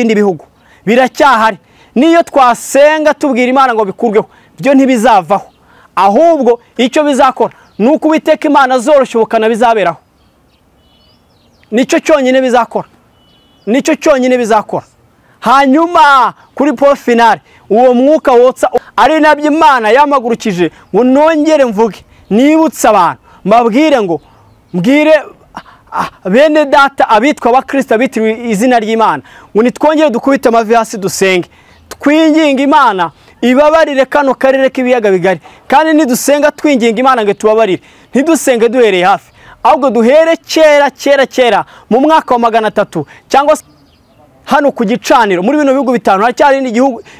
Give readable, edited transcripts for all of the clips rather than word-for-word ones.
n'ibindi bihugu biracyahari. Niyo twasenga tubwira Imana ngo bikurweho, byo ntibizavaho. Ahubwo icyo bizakora nuko Uwiteka Imana azoroshya ubukana bizaberaho. Nicyo cyonyine bizakora, nicyo cyonyine bizakora. Hanyuma kuri point final, uwo mwuka wotsa ari nabyo Imana yamagurukije ngo nongere mvuge, nibutse abantu, mbabwire ngo mbwire bene data abitwa abakristo abitiriwe izina ry'Imana ngo nitwongere dukubite amavi hasi dusenge, twinginga Imana ibabarire kano karere k'ibiyaga bigari. Kandi nidusenga twinginga Imana ngo tubabarire, ntidusenge duhereye hafi, ahubwo duhere kera kera kera mu mwaka wa 300 cyangwa hano ku gicaniro. Muri bino bihugu bitanu haracyari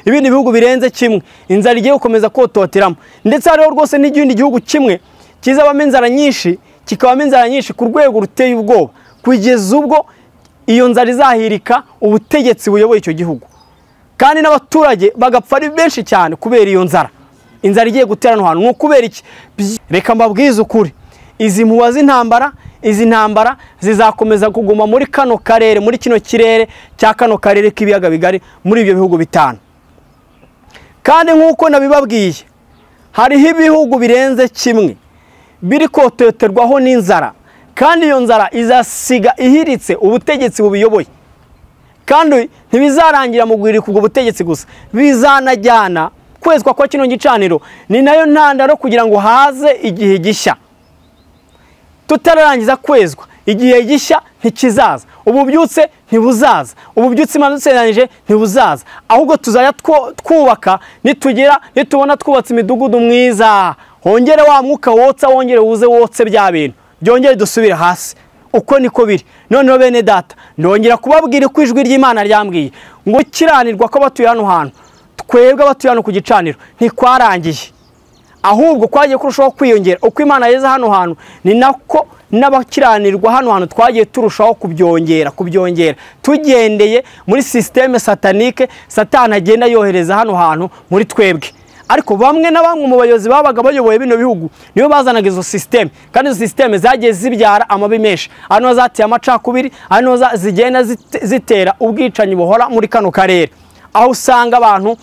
ibindi bihugu birenze kimwe inzara igiye gukomeza kototeramo, ndetse hariho rwose n'ikindi gihugu kimwe kizabamo inzara nyinshi, kikabamo inzara nyinshi ku rwego ruteye ubwoba, kugeza ubwo iyo nzara izahirika ubutegetsi buyoboye icyo gihugu, kandi n'abaturage bagapfa ari benshi cyane kubera iyo nzara. Inzara igiye gutera hano hantu. Kubera iki? Reka mbabwize ukuri, izi mpuwa z'intambara, izi ntambara zizakomeza kuguma muri kano karere, muri kino kirere cya kano karere k'ibiyaga bigari, muri ibyo bihugu bitanu. Kandi nk'uko nabibabwiye, hariho ibihugu birenze kimwe biri kototerwaho n'inzara, kandi iyo nzara izasiga ihiritse ubutegetsi bubiyoboye. Kandi ntibizarangira mu guhirika ubwo butegetsi gusa, bizanajyana kwezwa kwa kino gicaniro. Ni nayo ntandaro kugira ngo haze igihe gishya. Tutararangiza kwezwa, igihe gishya ntikizaza, ububyutse ntibuzaza, ububyutse Imana dusezeranije ntibuzaza. Ahubwo tuzajya twubaka, nitugera nitubona twubatse imidugudu mwiza, hongere wa mwuka wotsa, wongere uze wotse bya bintu, byongere dusubire hasi. Uko niko biri. Noneho bene data, ndongera kubabwira ko ijwi ry'Imana ryambwiye ngo kiranirwa ko batuye hano hantu, twebwe abatuye hano ku gicaniro ntikwarangiye, ahubwo kwagiye kurushaho kwiyongera. Uko Imana yeza hano hantu ni nako n'abakiranirwa hano hantu twagiye turushaho kubyongera, tugendeye muri systeme satanike Satani agenda yohereza hano hantu muri twebwe. Ariko bamwe na bamwe mu bayobozi babaga bayoboye bino bihugu nibo bazanaga izo systeme, kandi izo systeme zagiye zibyara amabi menshi. Hano zateye amacakubiri, hano zigenda zitera ubwicanyi buhora muri kano karere, aho usanga abantu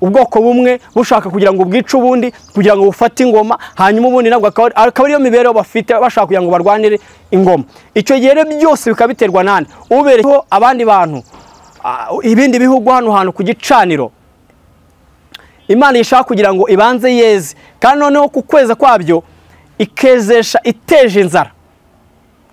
ubwoko bumwe bushaka kugira ngo bwice ubundi kugira ngo bufate ingoma, hanyuma ubundi nabwo akaba ariyo mibereho bafite, bashaka kugira ngo barwanire ingoma. Icyo gihe rero byose bikaba biterwa nande ubereho abandi bantu, ibindi bihugu hano hantu ku gicaniro Imana ishaka kugira ngo ibanze yeze, kandi noneho ku kweza kwabyo ikezesha iteje inzara,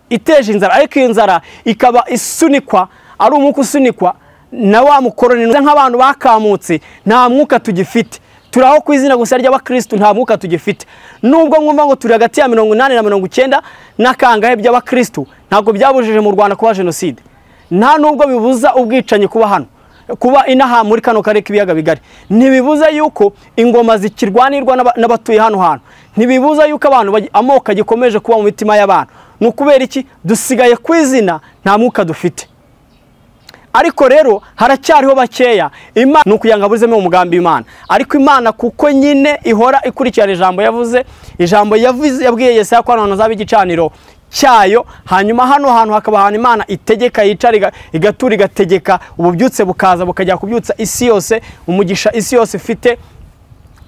iteje inzara. Ariko iyo nzara ikaba isunikwa, ari umwuka usunikwa na wa mukoroni. Nk'abantu bakamutse nta mwuka tugifite, turaho ku izina gusa ry'abakristo, nta mwuka tugifite. Nubwo mwumva ngo turi hagati ya 80 na 90 n'akangahe by'abakristo, ntabwo byabujije mu Rwanda kuba jenoside, nta nubwo bibuza ubwicanyi kuba hano, kuba inaha muri kano karere k'ibiyaga bigari. Ntibibuza yuko ingoma zikirwanirwa n'abatuye hano hantu, ntibibuza yuko abantu amoko agikomeje kuba mu mitima y'abantu. Ni ukubera iki? Dusigaye ku izina, nta mwuka dufite. Ariko rero haracyariho bakeya. Imana ni ukugira ngo aburizemo umugambi w'Imana, ariko Imana kuko nyine ihora ikurikirana ijambo yavuze, ijambo yavuze yabwiye Yesaya ko hano hazaba igicaniro cyayo, hanyuma hano hantu hakaba ahantu Imana itegeka, yicara igatura, igategeka, ububyutse bukaza bukajya kubyutsa isi yose, umugisha isi yose ifite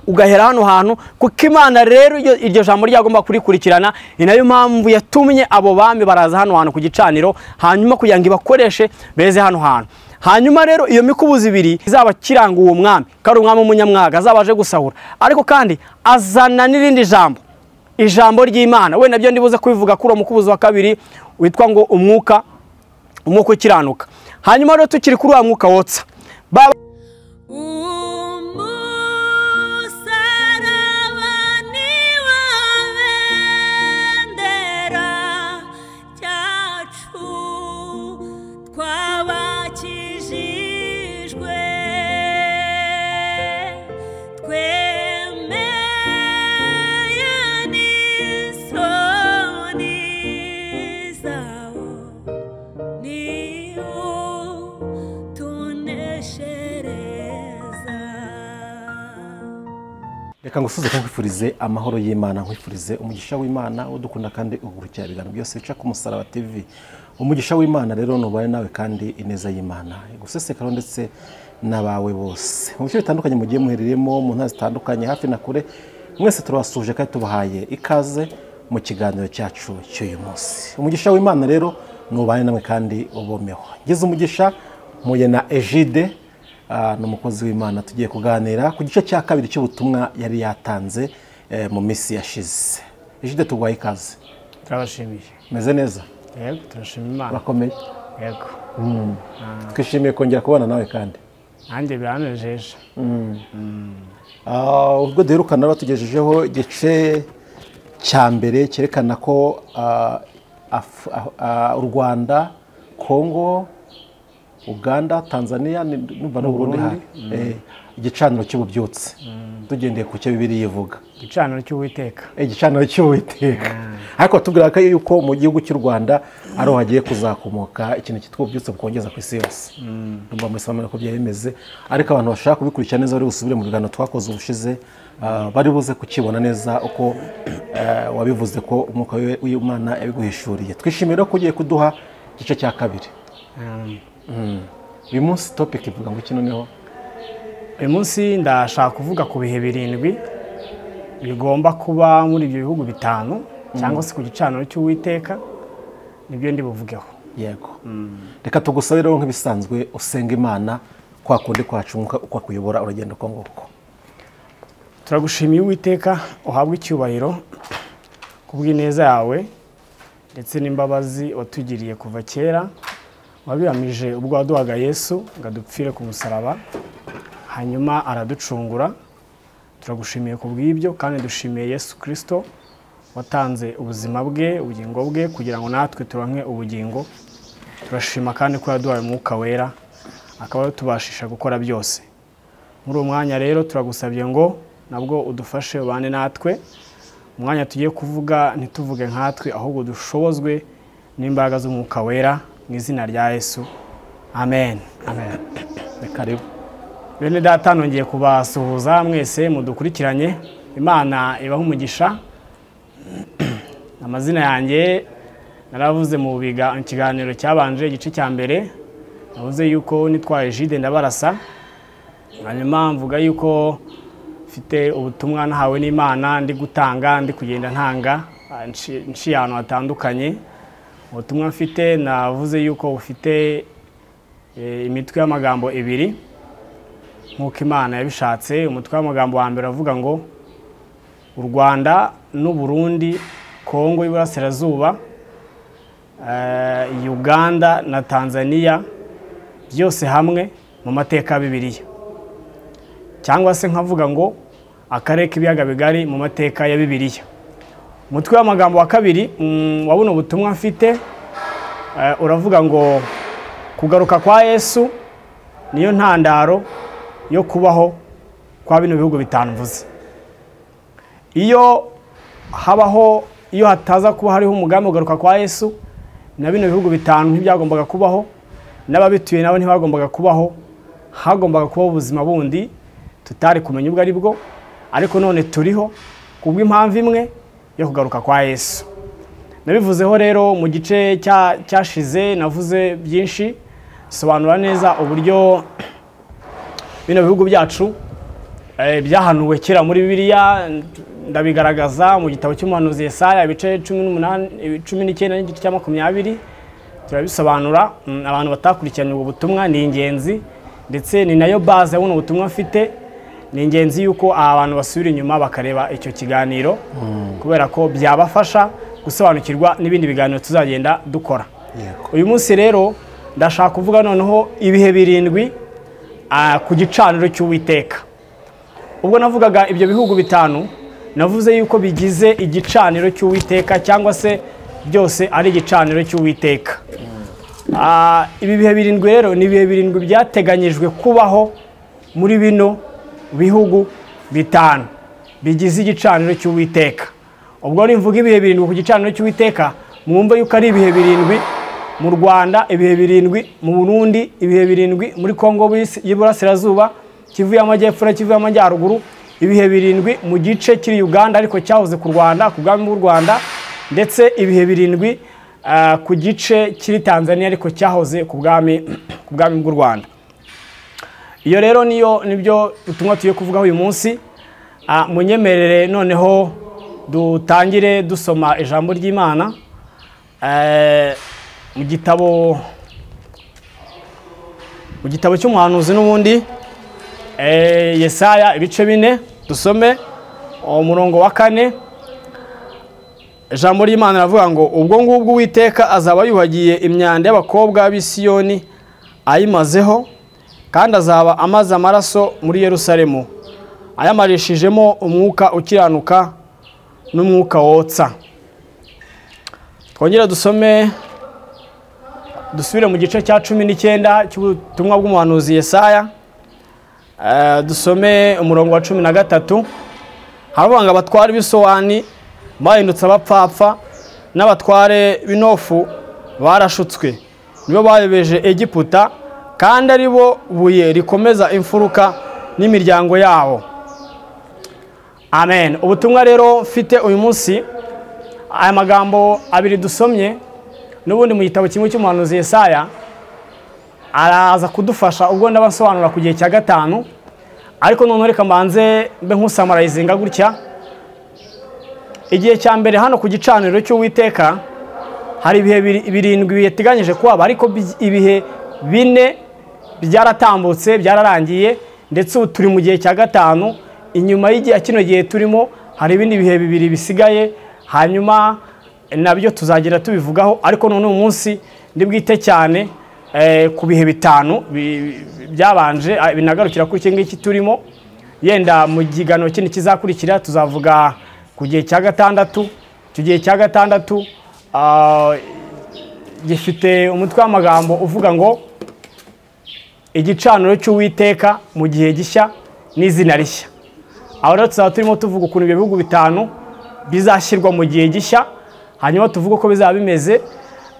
ugahera hano hantu. Kuko Imana rero iryo jambo ryagomba kurikurikirana, ni nayo mpamvu yatumye abo bami baraza hano hantu ku gicaniro, hanyuma kugira ngo ibakoreshe beze hano hantu. Hanyuma rero iyo mikubuzi ibiri izaba kiranga uwo mwami, kandi umwami w'umunyamwaga azaba aje gusahura, ariko kandi azana n'irindi jambo, ijambo ry'Imana. We nabyo ndibuze kubivuga kuri uwo mukubuzi wa kabiri witwa ngo umwuka ukiranuka. Hanyuma rero tukiri kuri wa mwuka wotsa, Reka ngusuze kandi nkwifurize amahoro y'Imana, nkwifurize umugisha w'Imana udukunda kandi ugurukira ibiganiro byose bica ku Musaraba TV. Umugisha w'Imana rero nubane nawe kandi ineza y'Imana igusesekaro ndetse n'abawe bose mu bice bitandukanye mugiye muherereyemo mu ntara zitandukanye hafi na kure. Mwese turabasuje kandi tubahaye ikaze mu kiganiro cyacu cy'uyu munsi. Umugisha w'Imana rero nubane namwe kandi ubomeho. Ngize umugisha mpuye na Egide, ni umukozi w'Imana, tugiye kuganira ku gice cya kabiri cy'ubutumwa yari yatanze mu minsi yashize. Egide, tuguhaye ikaze. Turabashimiye. Meze neza? Yego, turashima Imana. Urakomeye? Yego. Twishimiye kongera kubana nawe kandi. Nanjye biranejeje. Ubwo duherukana batugejejeho igice cya mbere cyerekana ko u Rwanda, Kongo, Uganda, Tanzania numva no Burundi hari igicaniro cy'ububyutse. Tugendeye ku cyo Bibiliya ivuga. Igicaniro cy'Uwiteka. Igicaniro cy'Uwiteka. Ariko tubwira ko yuko mu gihugu cy'u Rwanda ari ho hagiye kuzakomoka ikintu cyitwa ububyutse bukongeza ku isi yose. Numva muri samana ko byemeze, ariko abantu bashaka kubikurikira neza bari busubire mu biganiro twakoze ubushize, bari buze kukibona neza uko wabivuze ko umwuka w'Imana yabiguhishuriye. Twishimiye ko ugiye kuduha igice cya kabiri. Uyu munsi topic ivuga ngo iki noneho? Uyu munsi ndashaka kuvuga ku bihe birindwi bigomba kuba muri ibyo bihugu bitanu cyangwa se ku gicaniro cy'Uwiteka, nibyo ndi buvugeho. Yego. Reka tugusabe rero nk'ibisanzwe usenga Imana kwa kundi kwacu uko akuyobora uragenda uko nguko. Turagushimiye Uwiteka, uhabwe icyubahiro kubw'ineza yawe ndetse n'imbabazi watugiriye kuva kera. Wabihamije ubwo waduhaga Yesu ngo adupfire ku musaraba, hanyuma araducungura. Turagushimiye kubw'ibyo kandi dushimiye Yesu Kristo watanze ubuzima bwe, ubugingo bwe kugira ngo natwe turonke ubugingo. Turashima kandi ko yaduhaye Umwuka Wera akaba yatubashisha gukora byose. Muri uwo mwanya rero turagusabye ngo nabwo udufashe ubane natwe. Umwanya tugiye kuvuga ntituvuge nkatwe, ahubwo dushobozwe n'imbaraga z'Umwuka Wera mu izina rya Yesu. Amen. Amen. Karibu. Bene data, nongeye kubasuhuza mwese mudukurikiranye. Imana ibahe umugisha. Amazina yanjye naravuze mu kiganiro cyabanje igice cya mbere, navuze yuko nitwa Egide Ndabarasa. Hanyuma mvuga yuko mfite ubutumwa nahawe n'Imana, ndi gutanga, ndi kugenda ntanga nciye ahantu hatandukanye. Ubutumwa mfite navuze yuko bufite imitwe y'amagambo ibiri nk'uko Imana yabishatse. Umutwe w'amagambo wa mbere avuga ngo u Rwanda n'u Burundi, Kongo y'Iburasirazuba, Uganda na Tanzania byose hamwe mu mateka ya Bibiliya, cyangwa se nkavuga ngo akarere k'ibiyaga bigari mu mateka ya Bibiliya. Umutwe w'amagambo wa kabiri wabona ubutumwa mfite uravuga ngo kugaruka kwa Yesu niyo ntandaro yo kubaho kwa bino bihugu bitanu mvuze. Iyo habaho, iyo hataza kuba hariho umugambi ugaruka kwa Yesu, na bino bihugu bitanu ntibyagombaga kubaho, n'ababituye nabo ntibagombaga kubaho, hagombaga kubaho ubuzima bundi tutari kumenya ubwo ari bwo, ariko none turiho kubw'impamvu imwe yo kugaruka kwa Yesu. Nabivuzeho rero mu gice cyashize, navuze byinshi, sobanura neza uburyo bino bihugu byacu byahanuwe kera muri Bibiliya, ndabigaragaza mu gitabo cy'umuhanuzi Yesaya ibice 18, 19 n'igice cya 20, turabisobanura. Abantu batakurikiranye ubwo butumwa ni ingenzi, ndetse ni nayo base y'ubu butumwa mfite. Ni ingenzi yuko abantu basubira inyuma bakareba icyo kiganiro, kubera ko byabafasha gusobanukirwa n'ibindi biganiro tuzagenda dukora. Uyu munsi rero ndashaka kuvuga noneho ibihe birindwi ku gicaniro cy'Uwiteka. Ubwo navugaga ibyo bihugu bitanu, navuze yuko bigize igicaniro cy'Uwiteka, cyangwa se byose ari igicaniro cy'Uwiteka. Ibi bihe birindwi rero ni ibihe birindwi byateganyijwe kubaho muri bino bihugu bitanu bigize igicaniro cy'Uwiteka. Ubwo nimvuga ibihe birindwi ku gicaniro cy'Uwiteka, mwumve yuko ari ibihe birindwi mu Rwanda, ibihe birindwi mu Burundi, ibihe birindwi muri Kongo y'Iburasirazuba, Kivu y'Amajyepfo na Kivu y'Amajyaruguru, ibihe birindwi mu gice kiri Uganda ariko cyahoze ku Rwanda, ku bwami bw'u Rwanda, ndetse ibihe birindwi ku gice kiri Tanzania ariko cyahoze ku bwami bw'u Rwanda. Iyo rero niyo nibyo ubutumwa tugiye kuvugaho uyu munsi. Munyemerere noneho dutangire dusoma ijambo ry'Imana mu gitabo cy'umuhanuzi n'ubundi Yesaya ibice 4, dusome umurongo wa 4. Ijambo ry'Imana riravuga ngo ubwo ngubwo Uwiteka azaba yuhagiye imyanda y'abakobwa b'i Siyoni ayimazeho, kandi azaba amaze amaraso muri Yerusalemu ayamarishijemo umwuka ukiranuka n'umwuka wotsa. Twongere dusome, dusubire mu gice cya 19 cy'ubutumwa bw'umuhanuzi Yesaya, dusome umurongo wa 13. Haravuga ngo abatware b'Isowani bahindutse abapfapfa, n'abatware b'Inofu barashutswe, nibo bayobeje Egiputa, kandi ari bo buye rikomeza imfuruka n'imiryango yabo. Amen. Ubutumwa rero mfite uyu munsi, aya magambo abiri dusomye n'ubundi mu gitabo kimwe cy'umuhanuzi Yesaya, araza kudufasha ubwo ndabasobanura ku gihe cya 5. Ariko none reka mbanze mbe nkusamarayizinga gutya. Igihe cya mbere hano ku gicaniro cy'Uwiteka hari ibihe 7 biteganyije kuhaba, ariko ibihe 4 byaratambutse, byararangiye, ndetse ubu turi mu gihe cya 5. Inyuma y'igihe kino gihe turimo hari ibindi bihe 2 bisigaye, hanyuma nabyo tuzagira tubivugaho. Ariko none uyu munsi ndibwite cyane ku bihe 5 byabanje binagarukira kuri iki ngiki turimo. Yenda mu gigano kindi kizakurikira tuzavuga ku gihe cya 6. Icyo gihe cya 6 gifite umutwe w'amagambo uvuga ngo igicaniro cy'Uwiteka mu gihe gishya n'izina rishya. Aho rero tuzaba turimo tuvuga ukuntu ibyo bihugu 5 bizashyirwa mu gihe gishya, hanyuma tuvuge uko bizaba bimeze,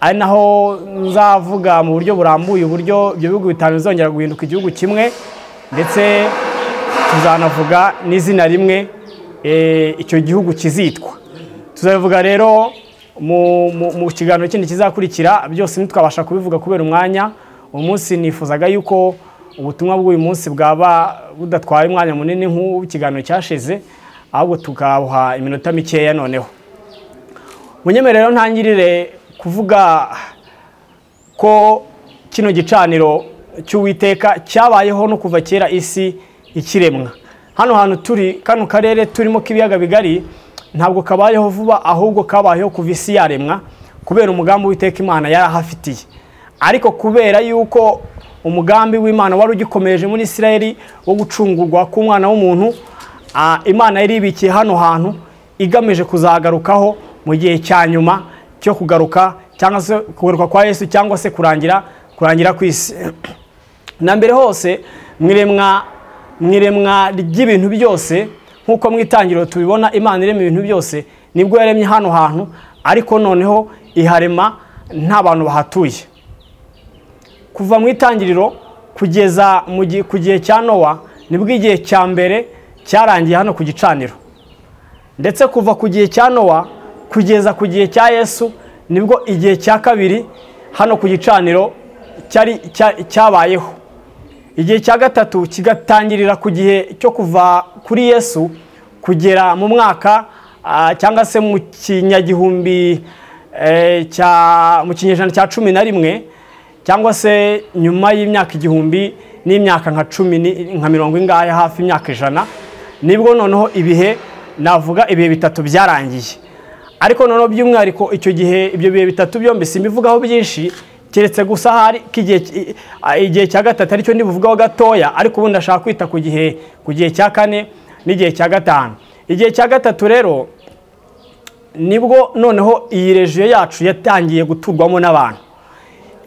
ari naho nzavuga mu buryo burambuye uburyo ibyo bihugu 5 bizongera guhinduka igihugu kimwe, ndetse tuzanavuga n'izina rimwe icyo gihugu kizitwa. Tuzabivuga rero mu kiganiro kindi kizakurikira. Byose ntitwabasha kubivuga kubera umwanya. Umunsi nifuzaga yuko ubutumwa bw'uyu munsi bwaba budatwaye umwanya munini nk'ukiganiro cyashize, ahubwo tukabuha iminota mikeya. Noneho munyemerere ntangirire kuvuga ko kino gicaniro cy'Uwiteka cyabayeho no kuva kera isi ikiremwa. Hano hantu turi, kano karere turimo k'ibiyaga bigari, ntabwo kabayeho vuba, ahubwo kabayeho kuva isi yaremwa, kubera umugambi w'Uwiteka Imana yarahafitiye. Ariko kubera yuko umugambi w'Imana wari ugikomeje muri Isirayeli wo gucungurwa k'umwana w'umuntu, Imana yari ibikiye hano hantu igamije kuzagarukaho mu gihe cya nyuma cyo kugaruka, cyangwa se kugaruka kwa Yesu, cyangwa se kurangira kw'isi. Na mbere hose mwiremwa ry'ibintu byose, nkuko mu itangiriro tubibona, Imana irema ibintu byose, nibwo yaremye hano hantu, ariko noneho iharema nta bantu bahatuye. Kuva mu itangiriro kugeza ku gihe cya Nowa, nibwo igihe cya mbere cyarangiye hano ku gicaniro. Ndetse kuva ku gihe cya Nowa kugeza ku gihe cya Yesu, nibwo igihe cya kabiri hano ku gicaniro cyari cyabayeho. Igihe cya 3 kigatangirira ku gihe cyo kuva kuri Yesu kugera mu mwaka cyangwa se mu kinyagihumbi cya mu kinyejana cya 11, cyangwa se nyuma y'imyaka 1000 n'imyaka nka 10 nka 40 ingahe, hafi imyaka 100, nibwo noneho ibihe navuga ibihe 3 byarangiye. Ariko noneho by'umwihariko icyo gihe ibyo bihe 3 byombi simbivugaho byinshi, keretse gusa hari igihe cya 3 aricyo ndibuvugaho gatoya, ariko ubundi ndashaka kwita ku gihe cya 4 n'igihe cya 5. Igihe cya 3 rero nibwo noneho iyi region yacu yatangiye guturwamo n'abantu.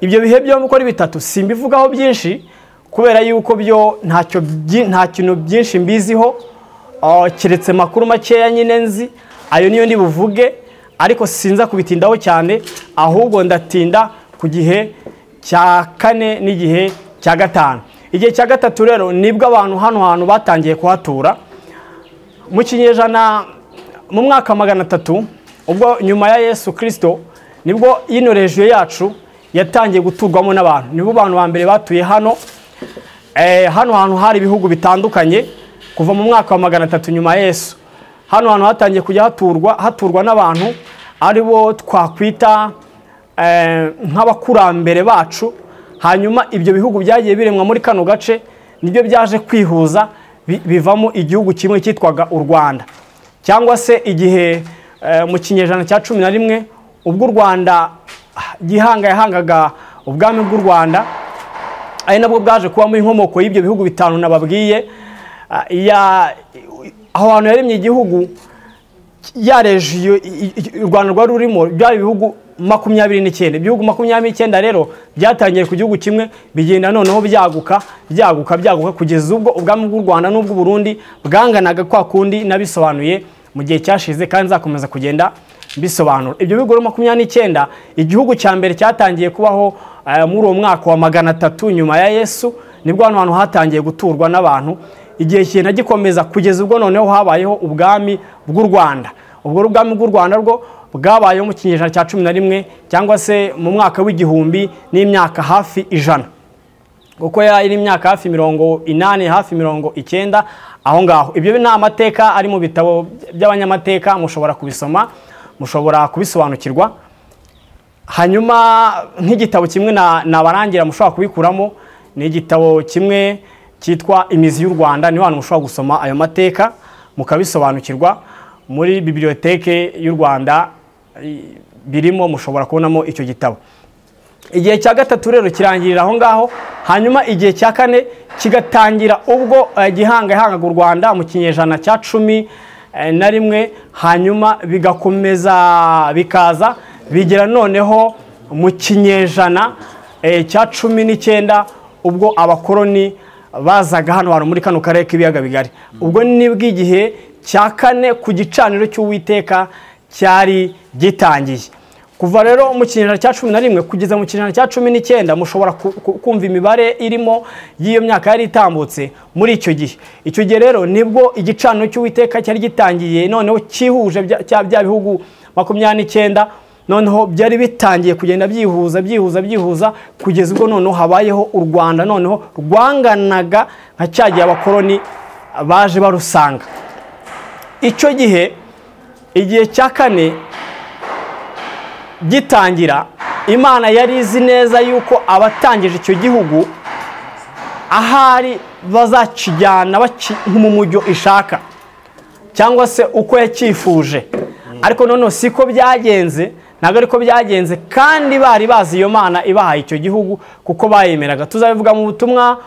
Ibyo bihe byombi uko ari 3 simbivugaho byinshi kubera yuko byo nta kintu byinshi mbiziho, keretse makuru makeya nyine nzi, ayo niyo ndibuvuge, ariko sinza kubitindaho cyane, ahubwo ndatinda ku gihe cya 4 n'igihe cya 5. Igihe cya 3 rero nibwo abantu hano hantu batangiye kuhatura. Mu kinyejana mu mwaka 300 ubwo nyuma ya Yesu Kristo, nibwo ino regiyo yacu yatangiye guturwamo n'abantu. Nibo bantu ba mbere batuye hano. Hano hantu hari ibihugu bitandukanye kuva mu mwaka wa 300 nyuma ya Yesu. Hano hantu hatangiye kujya haturwa n'abantu aribo twakwita nk'abakurambere bacu. Hanyuma ibyo bihugu byagiye biremwa muri kano gace nibyo byaje kwihuza bivamo igihugu kimwe cyitwaga u Rwanda. Cyangwa se igihe mu kinyejana cya 11 ubwo u Rwanda Gihanga yahangaga ubwami bw'u Rwanda, ari nabwo bwaje kubamo inkomoko y'ibyo bihugu bitanu nababwiye. Aho hantu yaremye igihugu ya regiyo u Rwanda rwari rurimo byari ibihugu 29. Ibihugu 29 rero byatangiye ku gihugu kimwe bigenda noneho byaguka byaguka byaguka kugeza ubwo ubwami bw'u Rwanda n'ubw'u Burundi bwanganaga kwa kundi nabisobanuye mu gihe cyashize, kandi nzakomeza kugenda bisobanura. Ibyo bihugu 29, igihugu cya mbere cyatangiye kubaho muri uwo mwaka wa 300 nyuma ya Yesu, nibwo hano hantu hatangiye guturwa n'abantu. Igihe kigenda gikomeza kugeza ubwo noneho habayeho ubwami bw'u Rwanda. Ubwo ubwami bw'u Rwanda rwo bwabayeho mu kinyejana cya 11 cyangwa se mu mwaka w'igihumbi n'imyaka hafi 100, kuko yari imyaka hafi 80 hafi 90 aho ngaho. Ibyo ni amateka ari mu bitabo by'abanyamateka, mushobora kubisoma, mushobora kubisobanukirwa. Hanyuma nk'igitabo kimwe nabarangira mushobora kubikuramo ni igitabo kimwe cyitwa Imizi y'u Rwanda. Ni hantu mushobora gusoma ayo mateka mukabisobanukirwa. Muri biblioteke y'u Rwanda birimo, mushobora kubonamo icyo gitabo. Igihe cya gatatu rero kirangirira aho ngaho. Hanyuma igihe cya kane kigatangira ubwo Gihanga yahangaga u Rwanda mu kinyejana cya 11, hanyuma bigakomeza bikaza bigera noneho mu kinyejana cya 19 ubwo abakoroni bazaga hano hantu muri kano karere k'ibiyaga bigari. Ubwo nibwo igihe cya kane ku gicaniro cy'Uwiteka cyari gitangiye. Kuva rero mu kinyejana cya 11 kugeza mu kinyejana cya 19 mushobora kumva imibare irimo y'iyo myaka yari itambutse muri icyo gihe. Icyo gihe rero nibwo igicaniro cy'Uwiteka cyari gitangiye noneho cyihuje bya bihugu 29, noneho byari bitangiye kugenda byihuza byihuza byihuza kugeza ubwo noneho habayeho u Rwanda noneho rwanganaga nka cyagiye abakoroni baje barusanga. Icyo gihe igihe cya kane gitangira, Imana yari izi neza yuko abatangije icyo gihugu ahari bazakijyana mu mujyo ishaka cyangwa se uko yacyifuje. Ariko noneho siko byagenze, ntabwo ariko byagenze, kandi bari bazi iyo Mana ibahaye icyo gihugu kuko bayemeraga. Tuzabivuga mu butumwa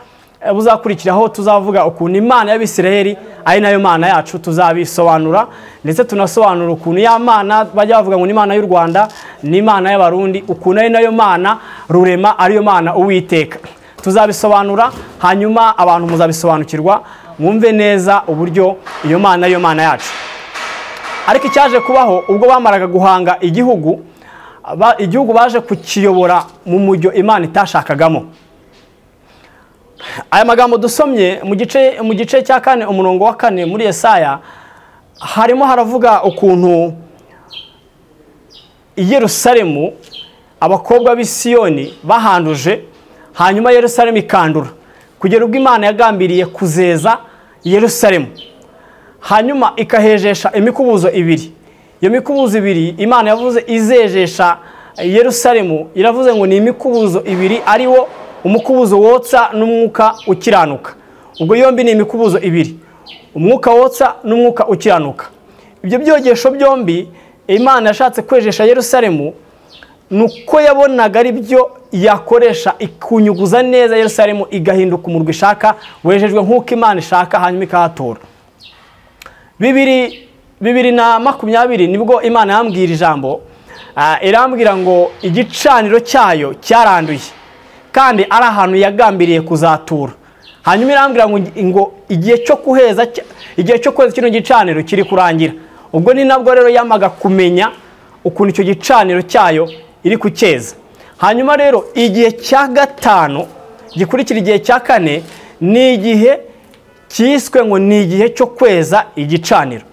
buzakurikiraho, tuzavuga ukuntu Imana y'Abisirayeli ari nayo Mana yacu, tuzabisobanura ndetse tunasobanura ukuntu ya Mana bajya bavuga ngo ni Imana y'u Rwanda ni Imana y'Abarundi, ukuntu ari nayo Mana rurema, ariyo Mana Uwiteka. Tuzabisobanura hanyuma abantu muzabisobanukirwa mwumve neza uburyo iyo Mana ariyo Mana yacu. Ariko icyaje kubaho ubwo bamaraga guhanga igihugu, igihugu baje kukiyobora mu mujyo Imana itashakagamo. Aya magambo dusomye mu gice cya 4 umurongo wa 4 muri Yesaya, harimo haravuga ukuntu Yerusalemu abakobwa b'i Siyoni bahanduje, hanyuma Yerusalemu ikandura kugera ubwo Imana yagambiriye kuzeza Yerusalemu, hanyuma ikahejesha imikubuzo ibiri. Iyo mikubuzo ibiri Imana yavuze izejesha Yerusalemu, iravuze ngo ni imikubuzo ibiri, ariwo umukubuzo wotsa n'umwuka ukiranuka. Ubwo yombi ni imikubuzo ibiri, umwuka wotsa n'umwuka ukiranuka. Ibyo byogesho byombi Imana yashatse kwejesha Yerusalemu nuko yabonaga ari byo yakoresha ikunyuguza neza Yerusalemu igahinduka umurwa ishaka, wejejwe nk'uko Imana ishaka, hanyuma ikahatura. 2020 nibwo Imana yambwira ijambo, irambwira ngo igicaniro cyayo cyaranduye kandi ari ahantu yagambiriye kuzatura. Hanyuma irambwira ngo igihe cyo kuheza, igihe cyo kweza kino gicaniro kiri kurangira. Ubwo ni nabwo rero yamaga kumenya ukuntu icyo gicaniro cyayo iri kucyeza. Hanyuma rero igihe cya gatanu gikurikira igihe cya kane ni igihe cyiswe ngo ni igihe cyo kweza igicaniro.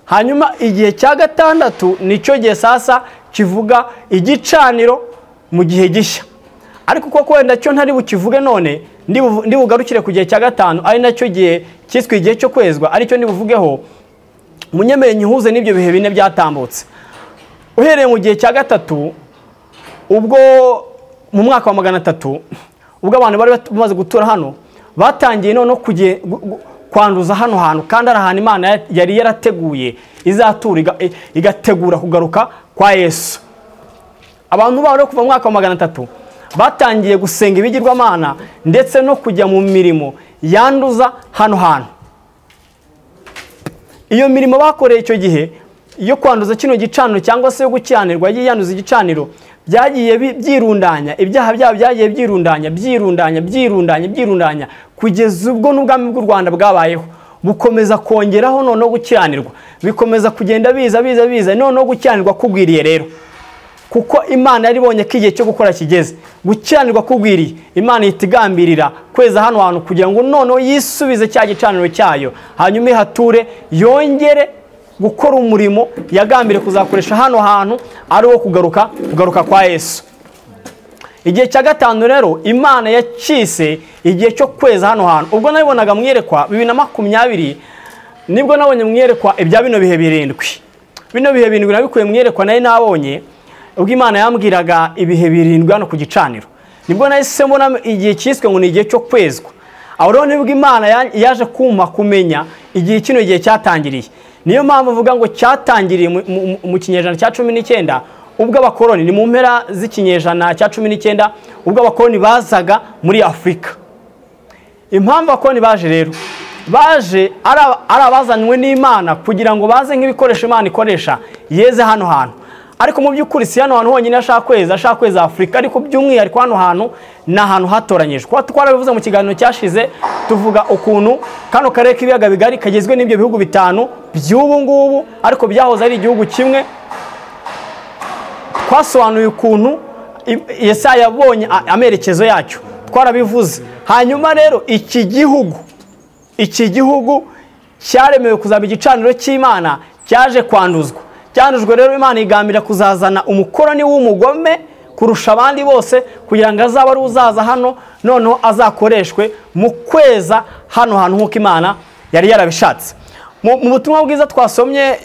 Hanyuma igihe cya gatandatu nicyo gihe sasa kivuga igicaniro mu gihe gishya. Ariko kuko wenda cyo ntari bukivuge none, ndi bugarukire ku gihe cya gatanu, ari nacyo gihe cyiswe igihe cyo kwezwa, aricyo ndibuvugeho. Munyemere nyihuze n'ibyo bihe bine byatambutse. Uhereye mu gihe cya gatatu, ubwo mu mwaka wa 300, ubwo abantu bari bamaze gutura hano, batangiye none kwanduza hano hantu, kandi ari ahantu Imana yari yarateguye izatura igategura kugaruka kwa Yesu. Abantu bari kuva mu mwaka wa 300 batangiye gusenga ibigirwamana ndetse no kujya mu mirimo yanduza hano hantu. Iyo mirimo bakoreye icyo gihe yo kwanduza kino gicaniro cyangwa se yo gukiranirwa yiyanduza igicaniro, byagiye byirundanya, ibyaha byabo byagiye byirundanya byirundanya byirundanya byirundanya kugeza ubwo n'ubwami bw'u Rwanda bwabayeho, bukomeza kongeraho noneho gukiranirwa, bikomeza kugenda biza biza biza, noneho gukiranirwa kugwiriye rero. Kuko Imana yari ibonye ko igihe cyo gukora kigeze, gukiranirwa kugwiriye, Imana itigambirira kweza hano hantu kugira ngo noneho yisubize cya gicaniro cyayo, hanyuma ihature, yongere gukora umurimo yagambiriye kuzakoresha hano hantu, ari wo kugaruka kwa Yesu. Igihe cya gatanu rero Imana yakise igihe cyo kweza hano hantu. Ubwo nabibonaga mwiyerekwa 2020, nibwo nabonye mwiyerekwa ibya bino bihe birindwi. Bino bihe birindwi nabikuye mwiyerekwa nari nabonye ubwo Imana yambwiraga ibihe birindwi hano ku gicaniro. Nibwo nahise mbona igihe cyiswe ngo ni igihe cyo kwezwa. Aho rero nibwo Imana yaje kumpa kumenya igihe kino gihe cyatangiriye. Niyo mpamvu mvuga ngo cyatangiriye mu kinyejana cya 19, ubwo abakoloni, ni mu mpera z'ikinyejana cya 19, ubwo abakoloni bazaga muri Afurika. Impamvu abakoloni baje rero, baje ari abazanywe n'Imana kugira ngo baze nk'ibikoresho Imana ikoresha yeze hano hantu. Ariko mu by'ukuri si hano hantu honyine ashaka kweza, ashaka kweza Afurika, ariko by'umwihariko hano hantu ni ahantu hatoranyijwe. Kuba twarabivuze mu kiganiro cyashize, tuvuga ukuntu kano karere k'ibiyaga bigari kagizwe n'ibyo bihugu bitanu by'ubu ngubu, ariko byahoze ari igihugu kimwe. Twasobanuye ukuntu Yesaya yabonye amerekezo yacyo, twarabivuze. Hanyuma rero iki gihugu cyaremewe kuzaba igicaniro cy'Imana, cyaje kwanduzwa. Cyandujwe rero Imana igambira kuzazana umukoroni w'umugome kurusha abandi bose, kugira ngo azabe ari uzaza hano, noneho azakoreshwe mu kweza hano hantu nk'uko Imana yari yarabishatse. Mu butumwa bwiza twasomye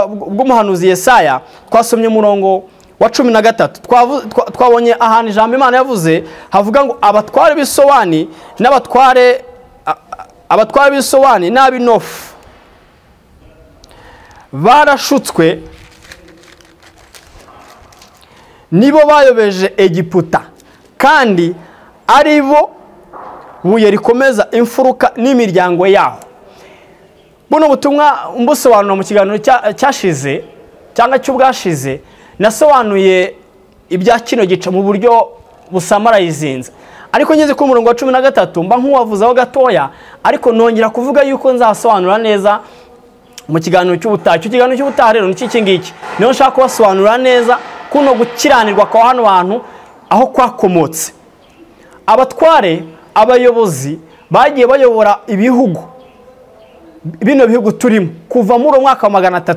bw'umuhanuzi Yesaya, twasomye umurongo wa 13, twabonye ahantu ijambo Imana yavuze havuga ngo abatware b'Isowani n'abatware abatware b'Isowani n'ab'Inofu barashutswe, nibo bayobeje Egiputa, kandi ari bo buye rikomeza imfuruka n'imiryango yaho. Buno butumwa mbusobanura mu kiganiro cyashize cyangwa cy'ubwashize, nasobanuye ibya kino gice mu buryo busamarayizinze. Ariko ngeze ku murongo wa 13 mba nkuwavuzaho gatoya, ariko nongera kuvuga yuko nzasobanura neza mu kiganiro cy'ubutaha. Icyo kiganiro cy'ubutaha rero ni iki ngiki, niho nshaka kubasobanurira neza kuno gukiranirwa kwa hano hantu aho kwakomotse. Abatware, abayobozi bagiye bayobora ibihugu, bino bihugu turimo kuva muri mwaka wa 300,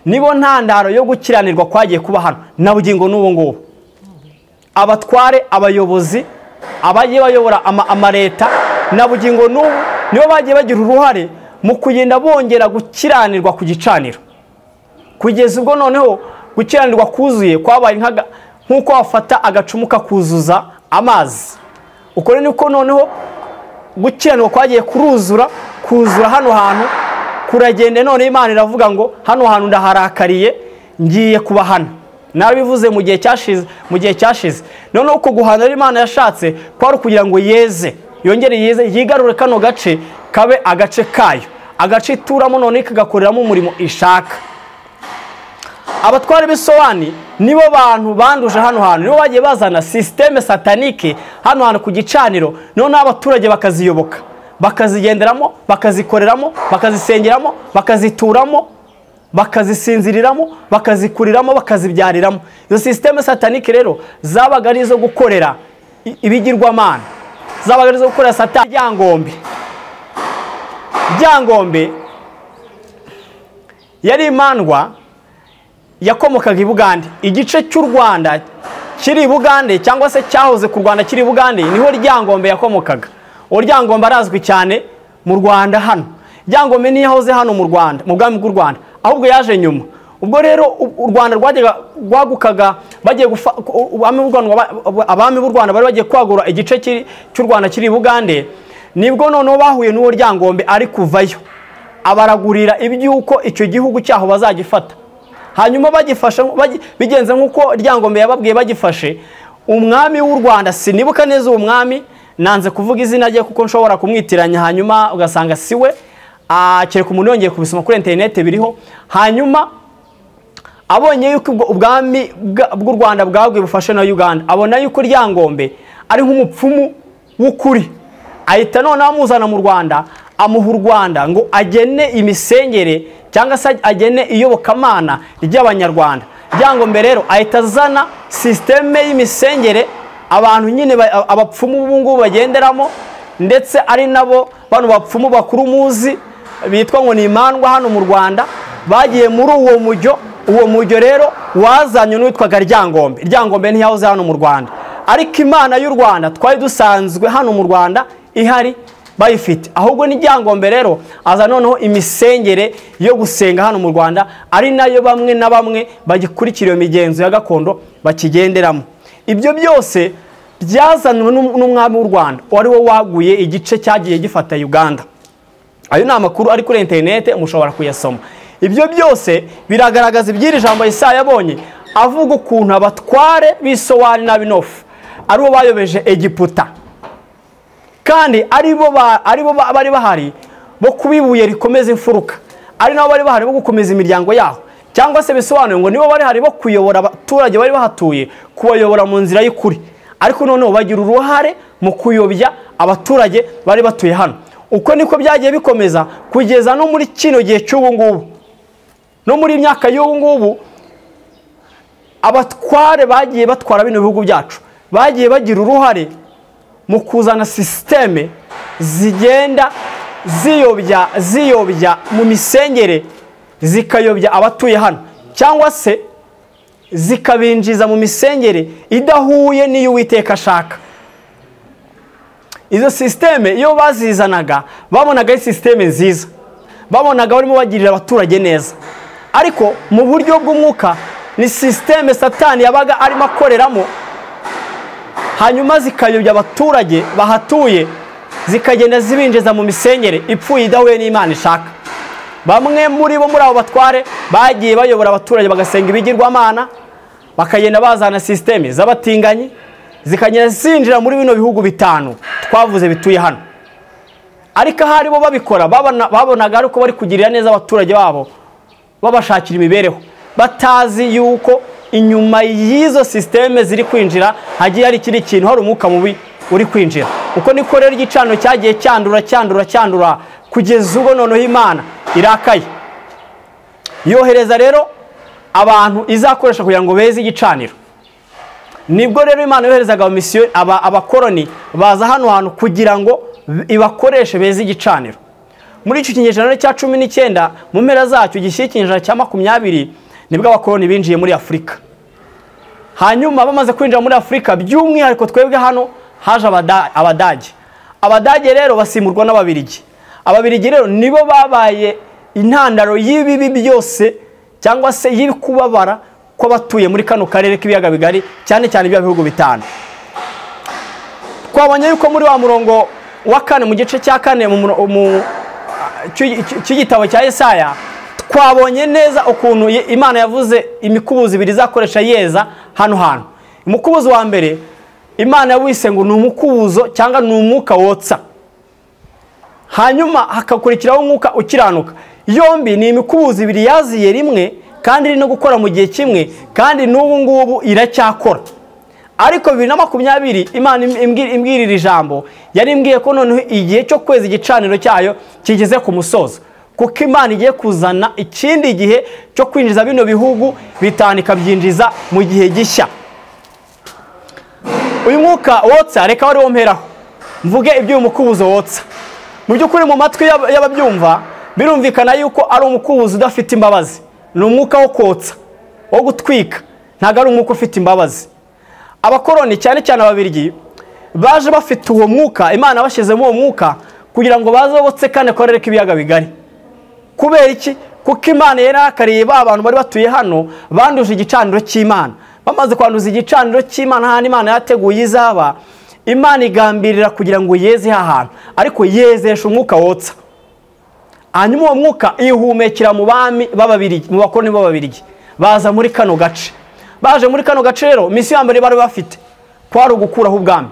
nibo ntandaro yo gukiranirwa kwagiye kuba hano na bugingo n'ubu ngubu. Abatware, abayobozi, abagiye bayobora amareta na bugingo n'ubu nibo bagiye bagira uruhare mu kugenda bongera gukiranirwa ku gicaniro, kugeza ubwo noneho gukiranirwa kuzuye kwabaye nk'uko wafata agacumu kakuzuza amazi. Uko niko noneho gukiranirwa kwagiye kuruzura, kuzura hano hantu kuragenda. None Imana iravuga ngo hano hantu ndaharakariye, ngiye kubahana. Narabivuze mu gihe cyashize, None uko guhana Imana yashatse kwari kugira ngo yeze, yongere yeze, yigarure kano gace kabe agace kayo, agace ituramo, none kagakoreramo umurimo ishaka. Abatware b'Isowani nibo bantu banduje hano hantu, nibo bagiye bazana systeme satanike hano hantu ku gicaniro, none abaturage bakaziyoboka, bakazigenderamo, bakazikoreramo, bakazisengeramo, bakazituramo, bakazisinziriramo, bakazikuriramo, bakazibyariramo. Izo systeme satanike rero zabaga ari izo gukorera ibigirwamana, zabaga ari izo gukorera Satani. Ryangombe yari imandwa yakomokaga i Bugande. Igice cy'u Rwanda kiri i Bugande cyangwa se cyahoze ku Rwanda kiri i Bugande niho Ryangombe yakomokaga. Uwo Ryangombe arazwi cyane mu Rwanda hano. Ryangombe ntiyahoze hano mu Rwanda, mu bwami bw'u Rwanda, ahubwo yaje nyuma. Ubwo rero u Rwanda rwajyaga rwagukaga, bagiye abami b'u Rwanda bari bagiye kwagura igice cy'u Rwanda kiri i Bugande, nibwo noneho bahuye n'uwo Ryangombe ari kuvayo, abaragurira iby'uko icyo gihugu cyaho bazagifata. Hanyuma bagifasha bigenze nk'uko Ryangombe yababwiye bagifashe. Umwami w'u Rwanda, sinibuka neza uwo mwami, nanze kuvuga izina rye kuko nshobora kumwitiranya hanyuma ugasanga siwe, kereka umuntu yongeye kubisoma kuri interineti biriho. Hanyuma abonye yuko ubwami bw'u Rwanda bwaguye bufashe na Uganda, abona yuko Ryangombe ari nk'umupfumu w'ukuri, ahita noneho amuzana mu Rwanda, amuha u Rwanda ngo agene imisengere cyangwa se agene iyobokamana ry'Abanyarwanda. Ryangombe rero ahita azana sisiteme y'imisengere abantu nyine abapfumu ubu ngubu bagenderamo, ndetse ari nabo bano bapfumu bakuru muzi bitwa ngo ni imandwa hano mu Rwanda, bagiye muri uwo mujyo. Uwo mujyo rero wazanywe n'uwitwaga Ryangombe. Ryangombe ntiyahoze hano mu Rwanda, ariko Imana y'u Rwanda twari dusanzwe hano mu Rwanda ihari bayifite. Ahubwo ni Ryangombe rero aza noneho imisengere yo gusenga hano mu Rwanda, ari nayo bamwe na bamwe bagikurikira iyo migenzo ya gakondo bakigenderamo. Ibyo byose byazanwe n'umwami w'u Rwanda wari wo waguye igice cyagiye gifata Uganda. Ayo ni amakuru ari kuri interinete, mushobora kuyasoma. Ibyo byose biragaragaza iby'iri jambo Yesaya yabonye, avuga ukuntu abatware b'Isowani n'ab'Inofu aribo bayobeje Egiputa, kandi aribo bari bahari bo kubibuye rikomeza imfuruka, ari nabo bari bahari bo gukomeza imiryango yaho, cyangwa se bisobanuye ngo nibo bari hari bo kuyobora abaturage bari bahatuye, kubayobora mu nzira y'ukuri. Ariko noneho bagira uruhare mu kuyobya abaturage bari batuye hano. Uko niko byagiye bikomeza kugeza no muri kino gihe cy'ubu ngubu. No muri myaka y'ubu ngubu abatware bagiye batwara bino bihugu byacu bagiye bagira uruhare mu kuzana sisiteme zigenda ziyobya mu misengere, zikayobya abatuye hano, cyangwa se zikabinjiza mu misengere idahuye n'iyo Uwiteka ashaka. Izo sisiteme iyo bazizanaga babonaga ari sisiteme nziza, babonaga barimo bagirira abaturage neza, ariko mu buryo bw'umwuka ni sisiteme Satani yabaga arimo akoreramo, hanyuma zikayobya abaturage bahatuye, zikagenda zibinjiza mu misengere ipfuye idahuye n'Imana ishaka. Bamwe muri bo muri abo batware bagiye bayobora abaturage bagasenga ibigirwamana, bakagenda bazana sisiteme z'abatinganyi, zikagenda zinjira muri bino bihugu bitanu twavuze bituye hano. Ariko ahari bo babikora babonaga ariko bari kugirira neza abaturage babo, babashakira imibereho, batazi yuko inyuma y'izo sisiteme ziri kwinjira hagiye hari ikindi kintu, hari umwuka mubi uri kwinjira. Uko niko rero igicaniro cyagiye cyandura cyandura cyandura kugeza ubwo noneho Imana irakaye, yohereza rero abantu izakoresha kugira ngo beze igicaniro. Nibwo rero Imana yoherezaga abakoroni baza hano hantu kugira ngo ibakoreshe beze igicaniro. Muri icyo kinyejana cya 19 mu mpera zacyo gishyira ikinyejana cya 20 nibwo abakoroni binjiye muri Afurika. Hanyuma bamaze kwinjira muri Afurika, by'umwihariko twebwe hano haje Abadage. Abadage rero basimurwa n'Ababirigi. Ababirigi rero nibo babaye intandaro y'ibibi byose cyangwa se y'ibikubabara kw'abatuye muri kano karere k'ibiyaga bigari, cyane cyane ibya bihugu bitanu. Twabonye yuko muri wa murongo wa kane mu gice cya kane mu cy'igitabo cya Yesaya, twabonye neza ukuntu Imana yavuze imikubuzo ibiri izakoresha yeza hano hantu. Umukubuzo wa mbere Imana yawise ngo ni umukubuzo cyangwa ni umwuka wotsa, hanyuma hakakurikiraho umwuka ukiranuka. Yombi ni imikubuzo ibiri yaziye rimwe kandi iri no gukora mu gihe kimwe, kandi n'ubu ngubu iracyakora. Ariko 2020 Imana imbwirira ijambo yari imbwiye ko noneho igihe cyo kweza igicaniro cyayo kigeze ku musozo, kuko Imana igiye kuzana ikindi gihe cyo kwinjiza bino bihugu bitanu ikabyinjiza mu gihe gishya. Uyu mwuka wotsa reka wari womperaho mvuge iby'uyu mukubuzo wotsa. Mu by'ukuri mu matwi y'ababyumva birumvikana yuko ari umukubuzo udafite imbabazi, ni umwuka wo kotsa. wo gutwika, ntabwo ari umwuka ufite imbabazi. Abakoroni cyane cyane Ababirigi baje bafite uwo mwuka, Imana bashyizemo uwo mwuka kugira ngo baze botse kane karere k'ibiyaga bigari. Kubera iki? Kuko Imana yarakariye ba bantu bari batuye hano banduje igicaniro cy'Imana. Bamaze kwanduza igicaniro cy'Imana hano Imana yateguye izaba, Imana igambirira kugira ngo yeze ahantu, ariko yezesha umwuka wotsa. Hanyuma uwo mwuka ihumekera mu bami b'Ababirigi, mu bakoroni b'Ababirigi baza muri kano gace. Baje muri kano gace rero misiyo ya mbere bari bafite kwari ugukuraho ubwami,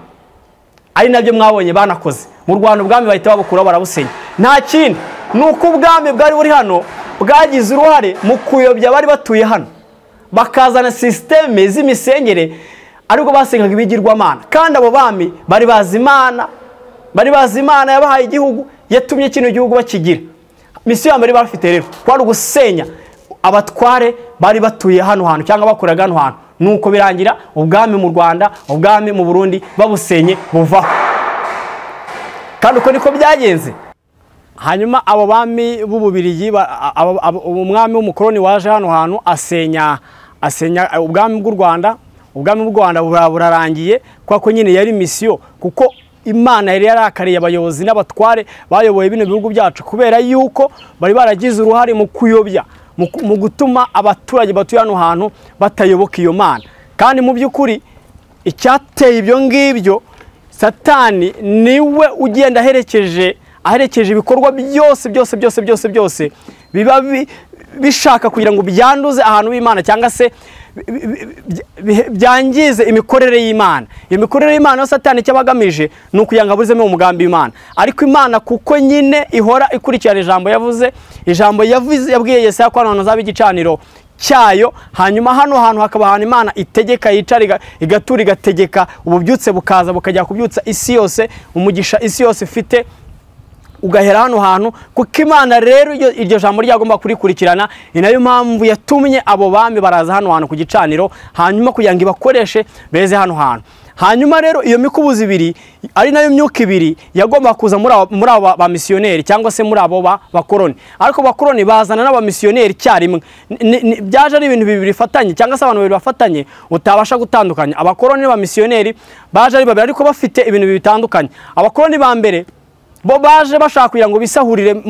ari nabyo mwabonye banakoze mu Rwanda. Ubwami bahita babukuraho barabusenya. Nta kindi, nuko ubwami bwari buri hano bwagize uruhare mu kuyobya bari batuye hano, bakazana systeme z'imisengere ariko basengaga ibigirwamana. Kandi abo bami bari bazi Imana, bari bazi Imana yabahaye igihugu, yatumye kino gihugu bakigira. Misiyo ya mbere bafite rero kwari ugusenya abatware bari batuye hano hantu cyangwa bakoraga hano hantu. Nuko birangira ubwami mu Rwanda, ubwami mu Burundi babusenye buvaho. Kandi uko niko byagenze. Hanyuma abo bami b'Ububirigi, umwami w'umukoroni waje hano hantu asenya ubwami bw'u Rwanda. Ubwami bw'u Rwanda burarangiye kuko nyine yari misiyo, kuko Imana yari yarakariye abayobozi n'abatware bayoboye bino bihugu byacu kubera yuko bari baragize uruhare mu kuyobya, mu gutuma abaturage batuye hano hantu batayoboka iyo Mana. Kandi mu by'ukuri icyateye ibyo ngibyo, Satani niwe ugenda aherekeje ibikorwa byose byose byose byose byose biba bishaka kugira ngo byanduze ahantu b'Imana cyangwa se byangize imikorere y'Imana. Imikorere y'Imana yo Satani cyabagamije ni ukugira ngo aburizemo umugambi w'Imana. Ariko Imana kuko nyine ihora ikurikirana ijambo yavuze, ijambo yavuze yabwiye Yesaya ko hano hazaba igicaniro cyayo, hanyuma hano hantu hakaba ahantu Imana itegeka, yicara igatura, igategeka, ububyutse bukaza bukajya kubyutsa isi yose, umugisha isi yose ifite ugahera hano hantu. Kuko Imana rero iryo jambo ryagomba kurikurikirana, ni nayo mpamvu yatumye abo bami baraza hano hantu ku gicaniro, hanyuma kugira ngo ibakoreshe beze hano hantu. Hanyuma rero iyo mikubuzi ibiri ari nayo myuka ibiri yagomba kuza muri abo ba missionnaire cyangwa se muri abo bakoroni. Ariko bakoroni bazana n'aba missionnaire cyarimwe. Byaje ari ibintu bibiri bifatanye cyangwa se abantu babiri bafatanye utabasha gutandukanya. Abakoroni n'aba missionnaire baje ari babiri ariko bafite ibintu bitandukanye. Abakoroni ba mbere bo baje bashaka kugira ngo bisahurire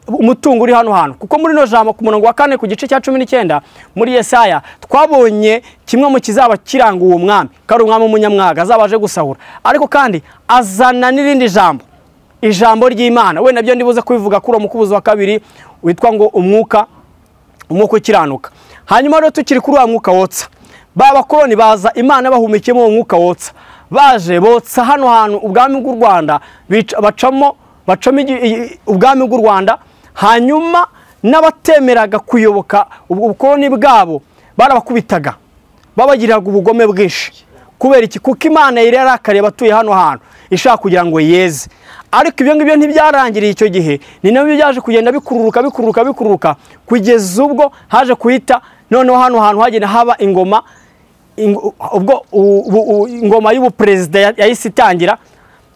umutungo uri hano hantu, kuko muri no jambo ku murongo wa 4 ku gice cya 19 muri Yesaya twabonye kimwe mu kizaba kiranga uwo mwami, kari umwami w'umunyamwaga azabaje gusahura. Ariko kandi azana n'irindi jambo, ijambo ry'Imana. We nabyo ndibuze kubivuga kuri umukubuzo wa kabiri witwa ngo umwuka ukiranuka. Hanyuma rero tukiri kuri wa mwuka wotsa, ba bakoroni baza Imana bahumekemo uwo mwuka wotsa, baje botsa hano hantu ubwami bw'u Rwanda, bacamo ubwami bw'u Rwanda. Hanyuma n'abatemeraga kuyoboka ubukoroni bwabo barabakubitaga, babagiriraga ubugome bwinshi. Kubera iki? Kuko Imana yari yarakariye abatuye hano hantu ishaka kugira ngo yeze. Ariko ibyo ngibyo ntibyarangiriye icyo gihe, ni nabyo byaje kugenda bikururuka bikururuka bikururuka kugeza ubwo haje kuhita noneho hano hantu hagenda haba ingoma, ubwo ingoma y'ubuperezida yahise itangira.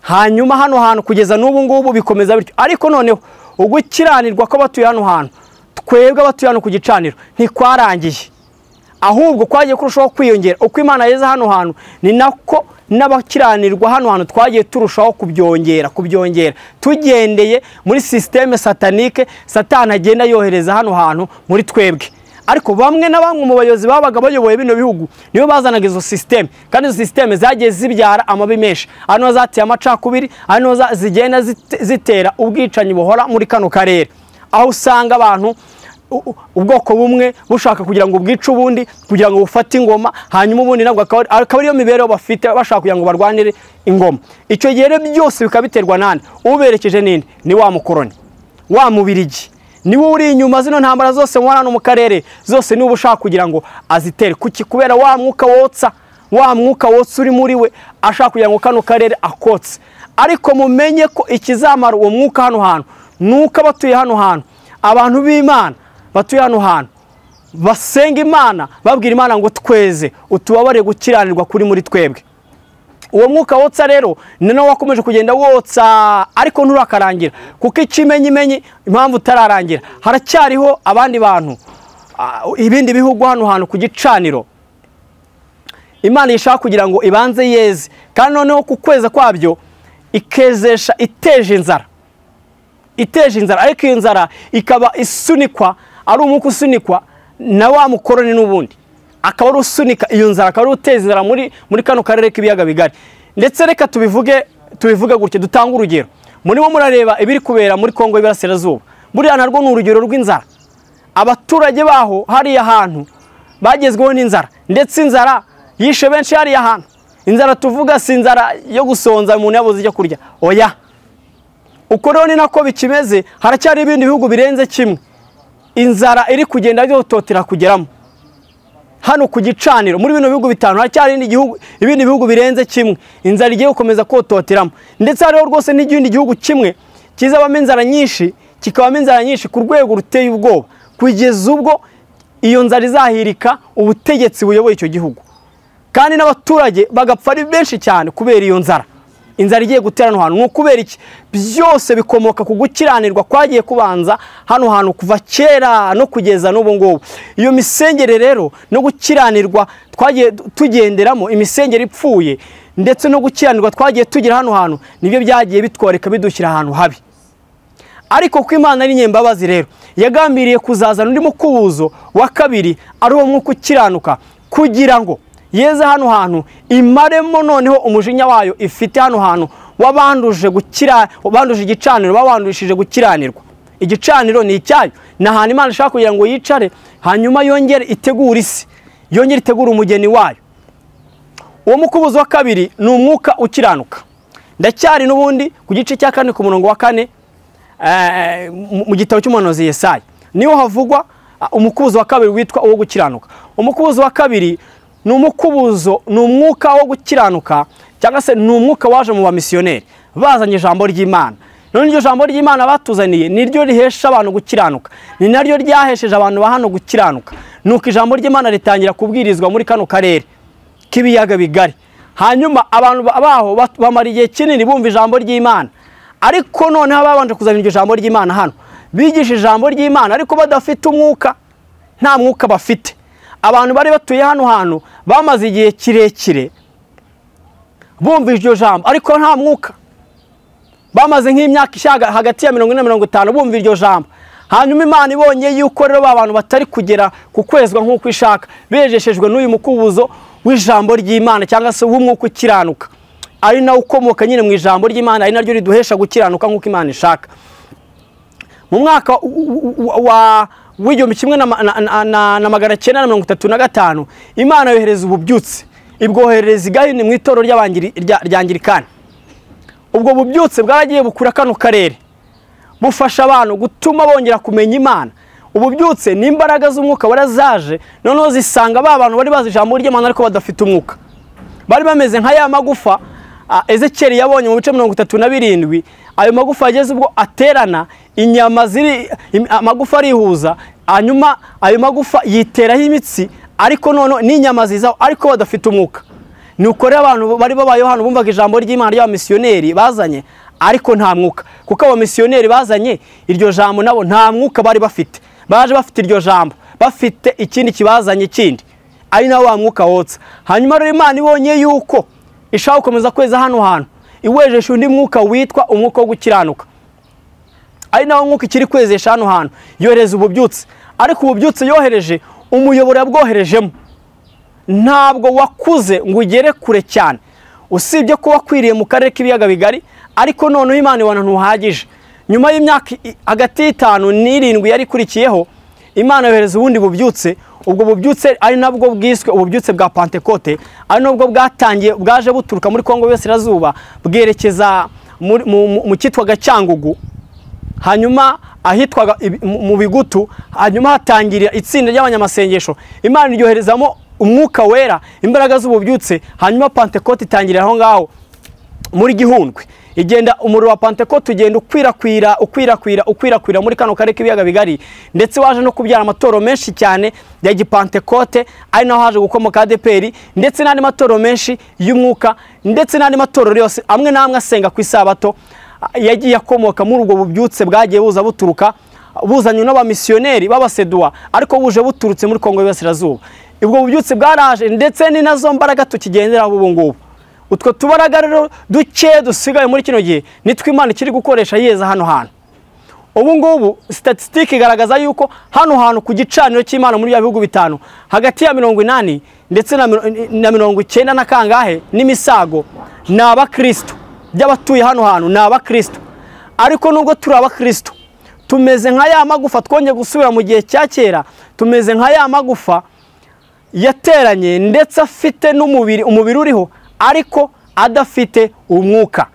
Hanyuma hano hantu kugeza n'ubu ngubu bikomeza bityo. Ariko noneho ugukiranirwa kw'abatuye hano hantu, twebwe abatuye hano ku gicaniro, ntikwarangiye, ahubwo kwagiye kurushaho kwiyongera. Uko Imana yeza hano hantu ni nako n'abakiranirwa hano hantu twagiye turushaho kubyongera tugendeye muri systeme satanike Satani agenda yohereza hano hantu muri twebwe. Ariko bamwe na bamwe mu bayobozi babaga bayoboye bino bihugu nibo bazanaga izo systeme, kandi izo systeme zagiye zibyara amabi menshi. Hano zateye amacakubiri, hano zigenda zitera ubwicanyi buhora muri kano karere, aho usanga abantu ubwoko bumwe bushaka kugira ngo bwice ubundi kugira ngo bufate ingoma, hanyuma ubundi nabwo akaba ariyo mibereho bafite, bashaka kugira ngo barwanire ingoma. Icyo gihe rero byose bikabiterwa nande? Uberekeje ninde? Ni wa mukoroni, wa mubirigi, niwe uri inyuma zino ntambara zose mubona hano mu karere zose, niwe ushaka kugira ngo azitere. Kuki? Kubera wa mwuka wotsa, wa mwuka wotsa uri muri we, ashaka kugira ngo kano karere akotse. Ariko mumenye ko ikizamara uwo mwuka hano hantu nuko abatuye hano hantu, abantu b'Imana batuye hano hantu basenga Imana, babwira Imana ngo tweze utubabare gukiranirwa kuri muri twebwe. Uwo mwuka wotsa rero ni nawo wakomeje kugenda wotsa, ariko nturakarangira, kuko ikimenyimenyi impamvu utararangira haracyariho abandi bantu ibindi bihugu hano hantu ku gicaniro, Imana ishaka kugira ngo ibanze yeze, kandi noneho ku kweza kwabyo ikezesha iteje inzara, iteje inzara. Ariko iyo nzara ikaba isunikwa, ari umwuka usunikwa na wa mukoroni n'ubundi akaba ari usunika iyo nzara, akaba ari uteza inzara muri kano karere k'ibiyaga bigari. Ndetse reka tubivuge gutya, dutanga urugero. Murimo murareba ibiri kubera muri Kongo y'Iburasirazuba, buriya narwo ni urugero rw'inzara. Abaturage baho hariya hantu bagezweho n'inzara, ndetse inzara yishe benshi hariya hantu. Inzara tuvuga si inzara yo gusonza umuntu yabuze icyo kurya, oya. Uko rero ni nako bikimeze, haracyari ibindi bihugu birenze kimwe inzara iri kugenda yototera kugeramo hano ku gicaniro. Muri bino bihugu bitanu haracyari ibindi bihugu birenze kimwe inzara igiye gukomeza kototeramo. Ndetse hariho rwose n'ikindi gihugu kimwe kizabamo inzara nyinshi, kikabamo inzara nyinshi ku rwego ruteye ubwoba, kugeza ubwo iyo nzara izahirika ubutegetsi buyoboye icyo gihugu, kandi n'abaturage bagapfa ari benshi cyane kubera iyo nzara. Inzara igiye gutera hano hantu ni ukubera iki? Byose bikomoka ku gukiranirwa kwagiye kubanza hano hantu kuva kera no kugeza n'ubu ngubu. Iyo misengere rero no gukiranirwa twagiye tugenderamo, imisengere ipfuye ndetse no gukiranirwa twagiye tugira hano hantu, nibyo byagiye bitworeka bidushyira ahantu habi. Ariko ko Imana ari nyembabazi rero, yagambiriye kuzazana undi mukubuzo wa kabiri, ari uwo mwuka ukiranuka, kugira ngo yeze hano hantu imaremo noneho umujinya wayo ifite hano hantu wabanduje gukira, wabanduje igicaniro, babandushije gukiranirwa. Igicaniro ni icyayo, ni ahantu Imana ishaka kugira ngo yicare, hanyuma yongere itegure isi, yongere itegure umugeni wayo. Uwo mukubuzo wa kabiri ni umwuka ukiranuka. Ndacyari n'ubundi ku gice cya 4 ku murongo wa 4 mu gitabo cy'umuhanuzi Yesaya, niho havugwa umukubuzo wa kabiri witwa uwo gukiranuka. Umukubuzo wa kabiri ni umukubuzo, ni umwuka wo gukiranuka, cyangwa se ni umwuka waje mu bamisiyoneri bazanye ijambo ry'Imana. None iryo jambo ry'Imana batuzaniye niryo rihesha abantu gukiranuka, ni naryo ryahesheje abantu ba hano gukiranuka. Nuko ijambo ry'Imana ritangira kubwirizwa muri kano karere k'ibiyaga bigari, hanyuma abantu baho bamara igihe kinini bumva ijambo ry'Imana. Ariko noneho babanje kuzana iryo jambo ry'Imana hano, bigisha ijambo ry'Imana ariko badafite umwuka, nta mwuka bafite. Abantu bari batuye hano hantu bamaze igihe kirekire bumva iryo jambo ariko nta mwuka. Bamaze nk'imyaka ishaga hagati ya 40 na 50 bumva iryo jambo. Hanyuma Imana ibonye yuko rero abantu batari kugera ku kwezwa nk'uko ishaka, bejeshejwe n'uyu mukubuzo w'ijambo ry'Imana cyangwa se w'umwuka ukiranuka, ari nawo ukomoka nyine mu ijambo ry'Imana, ari naryo riduhesha gukiranuka nk'uko Imana ishaka. Mu mwaka wa 1935 Imana yohereza ububyutse, ibwoherereza igahini mu itorero ry'Angirikani. Ubwo bubyutse bwaragiye bukura kano karere, bufasha abantu gutuma bongera kumenya Imana. Ububyutse ni imbaraga z'umwuka warazaje, noneho zisanga ba bantu bari bazi ijambo ry'Imana ariko badafite umwuka. Bari bameze nka ya magufa Ezekiel yabonye mu bice 37. Ayo magufa ageze ubwo aterana, inyama ziri amagufa arihuza, hanyuma ayo magufa yiteraho imitsi, ariko none n'inyama zizaho ariko badafite umwuka. Nuko rero abantu bari babayeho hano bumvaga ijambo ry'Imana ry'abamisiyoneri bazanye, ariko nta mwuka, kuko abamisiyoneri bazanye iryo jambo nabo nta mwuka bari bafite. Baje bafite iryo jambo, bafite ikindi kibazanye kindi, ari nawo wa mwuka wotsa. Hanyuma rero Imana ibonye yuko ishaka gukomeza kweza hano hantu, iwejesha undi mwuka witwa umwuka wo gukiranuka, ari nawo mwuka ikiri kwezesha hano hantu, yohereza ububyutse. Ariko ububyutse yohereje, umuyoboro yabwoherejemo ntabwo wakuze ngo ugere kure cyane, usibye ko wakwiriye mu karere k'ibiyaga bigari, ariko noneho Imana ibona ntuhagije. Nyuma y'imyaka hagati y'itanu n'irindwi yari ikurikiyeho, Imana yohereza ubundi bubyutse. Ubwo bubyutse ari nabwo bwiswe ububyutse bwa Pentekote, ari nabwo bwatangiye bwaje buturuka muri Kongo y'Iburasirazuba bwerekeza mu cyitwaga Cyangugu, hanyuma ahitwaga mu Bigutu, hanyuma hatangirira itsinda ry'abanyamasengesho. Imana iryoherezamo umwuka wera, imbaraga z'ububyutse, hanyuma Pentekote itangirira aho ngaho muri Gihundwe. Igenda umuriro wa Pentekote ugenda ukwirakwira muri kano karere k'ibiyaga bigari, ndetse waje no kubyara amatoro menshi cyane ya Gipentekote, ari naho haje gukomoka ADEPR, ndetse n'andi matoro menshi y'umwuka, ndetse n'andi matorero yose amwe n'amwe asenga ku isabato yagiye akomoka muri ubwo bubyutse bwagiye buza buturuka buzanywe n'abamisiyoneri b'abaseduwa, ariko buje buturutse muri Kongo y'Iburasirazuba. Ubwo bubyutse bwaraje, ndetse ni nazo mbaraga tukigenderaho ubu ngubu. Utwo tubaraga rero duke dusigaye muri kino gihe nitwe Imana ikiri gukoresha yeza hano hantu. Ubu ngubu statistique igaragaza yuko hano hantu ku gicaniro cy'Imana muri bya bihugu bitanu, hagati ya 80 ndetse na 90 na kangahe n'imisago ni abakristo. By'abatuye hano hantu ni abakristo. Ariko nubwo turi abakristo, tumeze nka ya magufa twongeye gusubira mu gihe cya kera, tumeze nka ya magufa yateranye ndetse afite n'umubiri, umubiri uriho ariko adafite umwuka.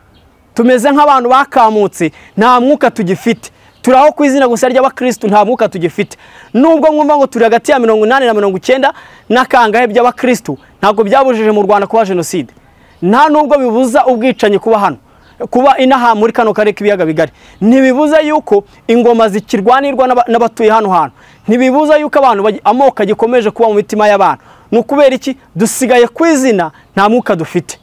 Tumeze nk'abantu bakamutse, nta mwuka tugifite. Turaho ku izina gusa ry'abakristo, nta mwuka tugifite. Nubwo mwumva ngo turi hagati ya 80 na 90 n'akangahe by'abakristo, ntabwo byabujije mu Rwanda kuba jenoside. Nta nubwo bibuza ubwicanyi kuba hano, kuba inaha muri kano karere k'ibiyaga bigari. Ntibibuza yuko ingoma zikirwanirwa n'abatuye hano hantu. Ntibibuza yuko abantu amoko agikomeje kuba mu mitima y'abantu. Ni ukubera iki? Dusigaye ku izina, nta mwuka dufite.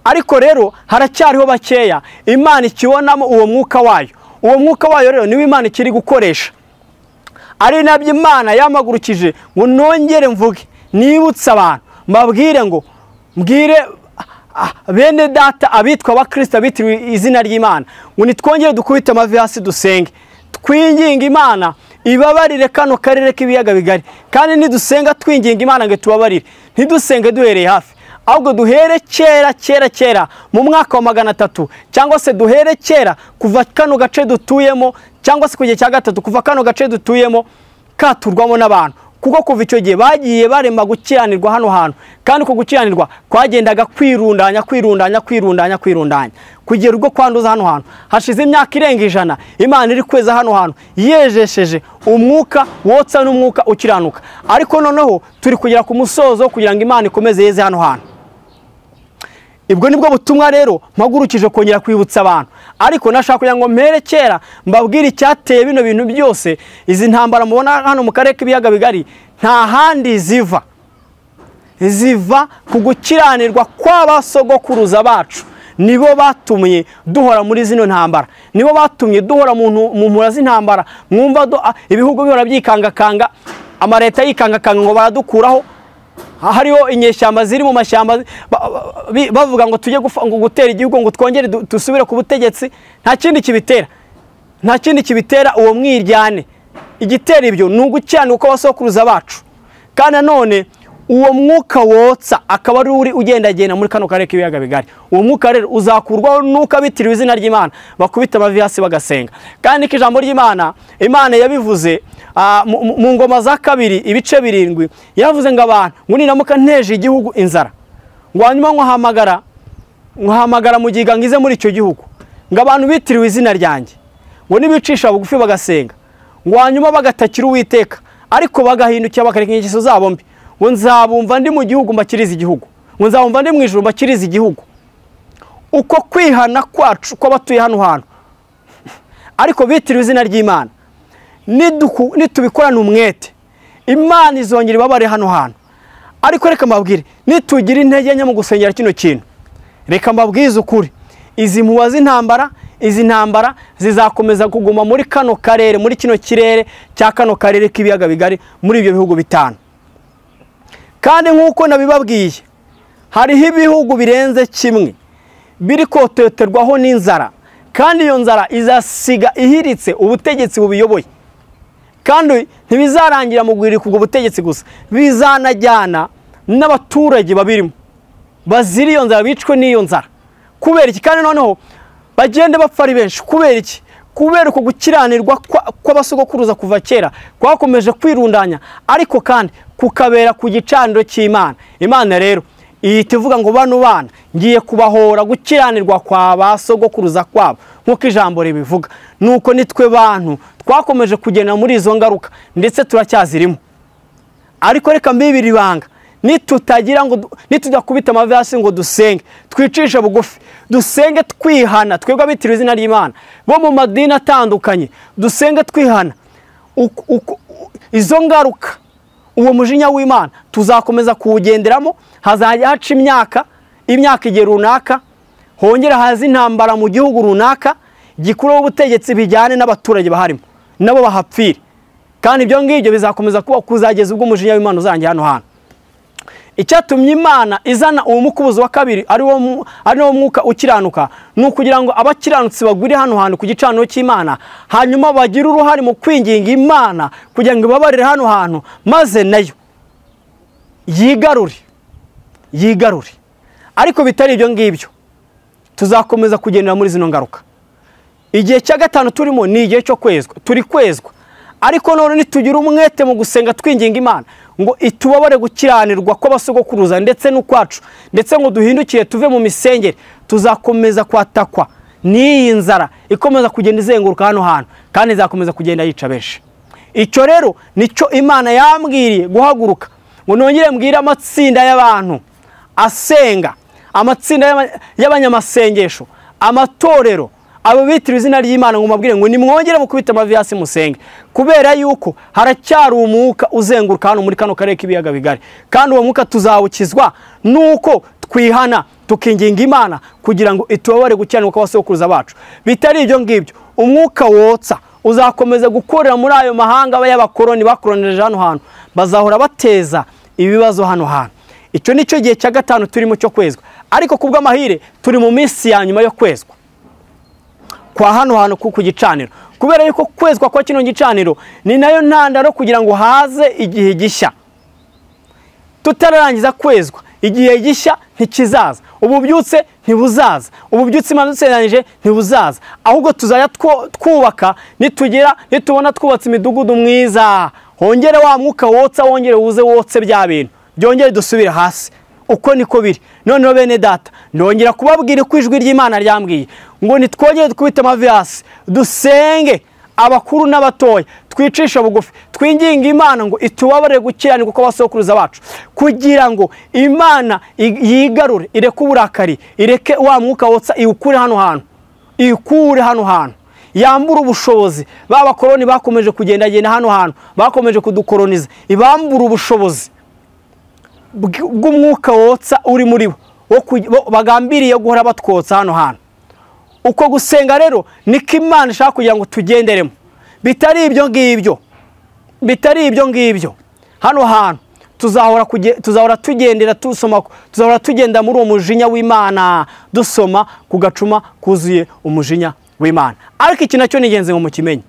Ariko rero haracyariho bakeya Imana ikibonamo uwo mwuka wayo. Uwo mwuka wayo rero niwe Imana ikiri gukoresha. Ari nabyo Imana yamagurukije ngo nongere mvuge, nibutse abantu, mbabwire ngo mbwire bene data abitwa abakristo abitiriwe izina ry'Imana, ngo nitwongere dukubite amavi hasi dusenge, twinginga Imana ibabarire kano karere k'ibiyaga bigari. Kandi nidusenga twinginga Imana ngo tubabarire, ntidusenge duhereye hafi, ahubwo duhere kera kera kera mu mwaka wa 300, cyangwa se duhere kera kuva kano gace dutuyemo, cyangwa se ku gihe cya gatatu kuva kano gace dutuyemo katurwamo n'abantu. Kuko kuva icyo gihe bagiye barema gukiranirwa hano hantu, kandi uko gukiranirwa kwagendaga kwirundanya kwirundanya kwirundanya kwirundanya kugera ubwo kwanduza hano hantu. Hashize imyaka irenga 100 Imana iri kweza hano hantu, yejesheje umwuka wotsa n'umwuka ukiranuka. Ariko noneho turi kugera ku musozo kugira ngo Imana ikomeze yeze hano hantu. Ibwo nibwo butumwa rero mpagurukije kongera kwibutsa abantu. Ariko nashaka kugira ngo mpere kera mbabwire icyateye bino bintu byose. Izi ntambara mubona hano mu karere k'ibiyaga bigari nta handi ziva, ziva ku gukiranirwa kw'abasogokuruza bacu. Nibo batumye duhora muri zino ntambara, nibo batumye duhora mu mpura z'intambara. Mwumva ibihugu bihora byikangakanga, amareta yikangakanga ngo baradukuraho. Hariho inyeshyamba ziri mu mashyamba bavuga ngo tujye gutera igihugu ngo twongere dusubire ku butegetsi. Nta kindi kibitera, nta kindi kibitera uwo mwiryane. Igitera ibyo ni ugukiranirwa kw'abasokuruza bacu. Kandi nanone uwo mwuka wotsa akaba ari uri ugendagenda muri kano karere k'ibiyaga bigari. Uwo mwuka rero uzakurwaho nuko abitiriwe izina ry'Imana bakubita amavi hasi bagasenga. Kandi ko ijambo ry'Imana, Imana yabivuze mu ngoma za kabiri ibice 7, yavuze ngo abantu ngo ninamuka nteje igihugu inzara, ngo hanyuma nkahamagara mugiga ngize muri icyo gihugu, ngo abantu bitiriwe izina ryanjye ngo nibicisha bugufi bagasenga, ngo hanyuma bagatakira Uwiteka ariko bagahindukira bakareka ingeso zabo mbi, ngo nzabumva ndi mu gihugu mbakiriza igihugu, ngo nzabumva ndi mu ijuru mbakiriza igihugu. Uko kwihana kwacu kw'abatuye hano hantu ariko bitiriwe izina ry'Imana, nitubikorana umwete Imana izongera ibabare hano hantu. Ariko reka mbabwire, nitugira intege nke mu gusengera kino kintu, reka mbabwize ukuri, izi mpuwa z'intambara, izi ntambara zizakomeza kuguma muri kano karere, muri kino kirere cya kano karere k'ibiyaga bigari, muri ibyo bihugu bitanu. Kandi nk'uko nabibabwiye, hariho ibihugu birenze kimwe biri kototerwaho n'inzara, kandi iyo nzara izasiga ihiritse ubutegetsi bubiyoboye. Kandi ntibizarangira mu guhirika ubwo butegetsi gusa, bizanajyana n'abaturage babirimo bazira iyo nzara, bicwe n'iyo nzara. Kubera iki? Kandi noneho bagende bapfa ari benshi. Kubera iki? Kubera uko gukiranirwa kw'abasogokuruza kuva kera kwakomeje kwirundanya, ariko kandi kukabera ku gicaniro cy'Imana. Imana rero ihita ivuga ngo bano bana ngiye kubahora gukiranirwa kwa basogokuruza kwabo, nk'uko ijambo ribivuga. Nuko nitwe bantu twakomeje kugenda muri izo ngaruka, ndetse turacyazirimo. Ariko reka mbibiri ibanga, nitutagira ngo nitudakubita amavi hasi ngo dusenge, twicishe bugufi, dusenge twihana, twebwe abitiriwe izina ry'Imana bo mu madini atandukanye, dusenge twihana, izo ngaruka uwo mujinya w'Imana tuzakomeza kuwugenderamo. Hazajya haca imyaka igihe runaka, hongera haza intambara mu gihugu runaka, gikuru ubutegetsi bijyane n'abaturage baharimo. nabo bahapfire. Kandi ibyo ngibyo bizakomeza kuba kuzageza ubwo umujinya w'Imana uzarangira hano hantu. Icyatumye Imana izana uwo mukubuzo wa kabiri ari wo mwuka ukiranuka, ni ukugira ngo abakiranutsi bagwire hano hantu ku gicaniro cy'Imana, hanyuma bagire uruhare mu kwinginga Imana kugira ngo ibabarire hano hantu, maze nayo yigarure. Ariko bitari ibyo ngibyo tuzakomeza kugendera muri zino ngaruka. Igihe cya gatanu turimo ni igihe cyo kwezwa, turi kwezwa. Ariko none nitugira umwete mu gusenga twinginga Imana ngo itubabare gukiranirwa kw'abasogokuruza ndetse n'ukwacu, ndetse ngo duhindukire tuve mu misengere, tuzakomeza kwatakwa n'iyi nzara ikomeza kugenda izenguruka hano hantu, kandi izakomeza kugenda yica benshi. Icyo rero nicyo Imana yambwiriye guhaguruka ngo nongere mbwire amatsinda y'abantu asenga, amatsinda y'abanyamasengesho, amatorero, abo bitira izina ry'Imana, ngo mabwire ngo nimwongere mukubita amavi hasi musenge, kubera yuko haracyari umwuka uzenguruka hano muri kano karere k'ibiyaga bigari. Kandi uwo mwuka tuzawukizwa nuko twihana tukinginga Imana kugira ngo itubabare gukiranirwa kw'abasokuruza bacu. Bitari ibyo ngibyo umwuka wotsa uzakomeza gukorera muri ayo mahanga y'abakoroni bakoroneje hano hantu, bazahora bateza ibibazo hano hantu. Icyo nicyo gihe cya gatanu turimo cyo kwezwa, ariko kubw'amahire turi mu minsi ya nyuma yo kwezwa kwa hano hantu ku gicaniro, kubera yuko kwezwa kwa kino gicaniro ni nayo ntandaro kugira ngo haze igihe gishya. Tutararangiza kwezwa igihe gishya ntikizaza, ububyutse ntibuzaza, ububyutse Imana idusezeranyije ntibuzaza, ahubwo tuzajya twubaka nitugera nitubona twubatse imidugudu mwiza, hongere wa mwuka wotsa wongere uze wotse bya bintu byongere dusubire hasi. Uko niko biri. Noneho bene data ndongera kubabwira ko ijwi ry'Imana ryambwiye ngo nitwongere dukubite amavi hasi dusenge, abakuru n'abatoya, twicisha bugufi, twinginga Imana ngo itubabare gukiranirwa kw'abasokuruza bacu, kugira ngo Imana yigarure, ireke uburakari, ireke wa mwuka wotsa, iwukure hano hantu, ikure hano hantu, yambura ubushobozi ba bakoroni bakomeje kugendagenda hano hantu, bakomeje kudukoroniza, ibambura ubushobozi bw'umwuka wotsa uri muri bo bagambiriye guhora batwotsa hano hantu. Uko gusenga rero niko Imana ishaka kugira ngo tugenderemo. Bitari ibyo ngibyo, bitari ibyo ngibyo, hano hantu tuzahora tugendera tusoma, tuzahora tugenda muri uwo mujinya w'Imana, dusoma ku gacuma kuzuye umujinya w'Imana. Ariko iki nacyo ni ingenzi ngo mukimenye,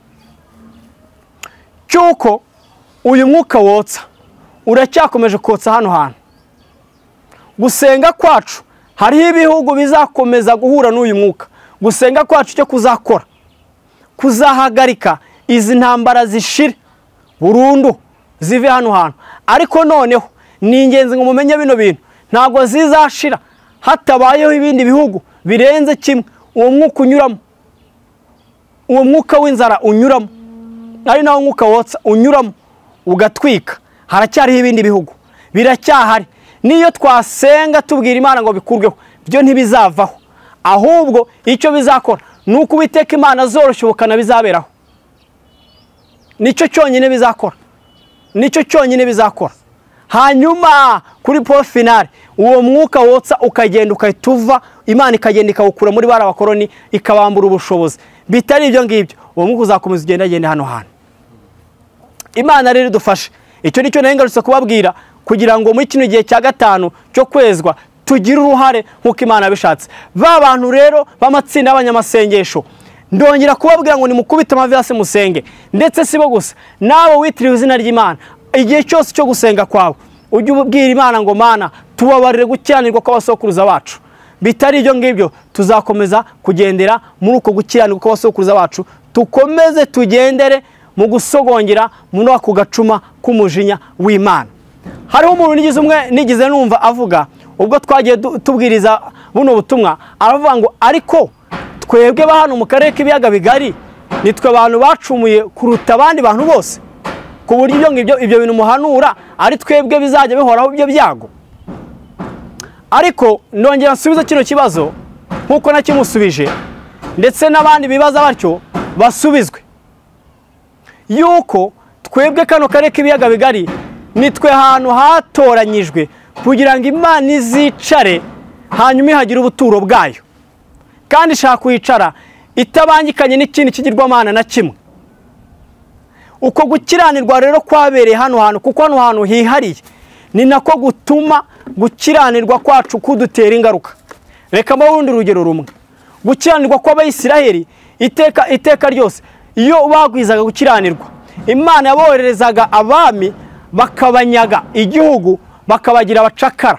cyuko uyu mwuka wotsa uracyakomeje kotsa hano hantu. Gusenga kwacu hariho ibihugu bizakomeza guhura n'uyu mwuka. Gusenga kwacu cyo kuzakora kuzahagarika izi ntambara zishire burundu zive hano hantu. Ariko noneho ni ingenzi ngo mumenye bino bintu, ntabwo zizashira hatabayeho ibindi bihugu birenze kimwe uwo mwuka unyuramo, uwo mwuka w'inzara unyuramo, ari nawo mwuka wotsa unyuramo ugatwika. Haracyariho ibindi bihugu biracyahari. Niyo twasenga tubwira Imana ngo bikurweho, byo ntibizavaho, ahubwo icyo bizakora nuko Uwiteka Imana zoroshya ubukana bizaberaho. Nicyo cyonyine bizakora, nicyo cyonyine bizakora. Hanyuma kuri point finale uwo mwuka wotsa ukagenda ukahita, Imana ikagenda ikawukura muri bara abakoroni, ikabambura ubushobozi. Bitari ibyo ngibyo uwo mwuka uzakomeza ugenda agenda hano hantu. Imana rero idufashe. Icyo nicyo nahengarutse kubabwira kugira ngo muri kino gihe cya gatanu cyo kwezwa tugire uruhare nkuko Imana yabishatse. Ba bantu rero b'amatsinda y'abanyamasengesho ndongera kubabwira ngo nimukubite amavi hasi musenge, ndetse sibo gusa, nawe witiriwe izina ry'Imana, igihe cyose cyo gusenga kwawe ujye ubwira Imana ngo Mana tubabarire gukiranirwa kw'abasokuruza bacu. Bitari ibyo ngibyo tuzakomeza kugendera muri uko gukiranirwa kw'abasokuruza bacu, tukomeze tugendere mu gusogongera muri ako gacuma k'umujinya w'Imana. Hariho umuntu nigize umwe nigize numva avuga ubwo twagiye tubwiriza buno butumwa, aravuga ngo ariko twebwe ba hano mu karere k'ibiyaga bigari nitwe abantu bacumuye kuruta abandi bantu bose, ku buryo ibyo ngibyo ibyo bintu muhanura ari twebwe bizajya bihoraho ibyo byago. Ariko ndongera nsubiza kino kibazo nkuko nakimusubije, ndetse n'abandi bibaza batyo basubizwe, yuko twebwe kano karere k'ibiyaga bigari nitwe hantu hatoranyijwe kugira ngo Imana izicare hanyuma ihagire ubuturo bwayo, kandi ishaka kwicara itabangikanye n'ikindi kigirwamana na kimwe. Uko gukiranirwa rero kwabereye hano hantu, kuko hano hantu hihariye, ni nako gutuma gukiranirwa kwacu kudutera ingaruka. Reka mbahe urugero rumwe. Gukiranirwa kw'Abayisiraheli iteka ryose iyo bagwizaga gukiranirwa, Imana yabohererezaga abami bakabanyaga igihugu, bakabagira abacakara.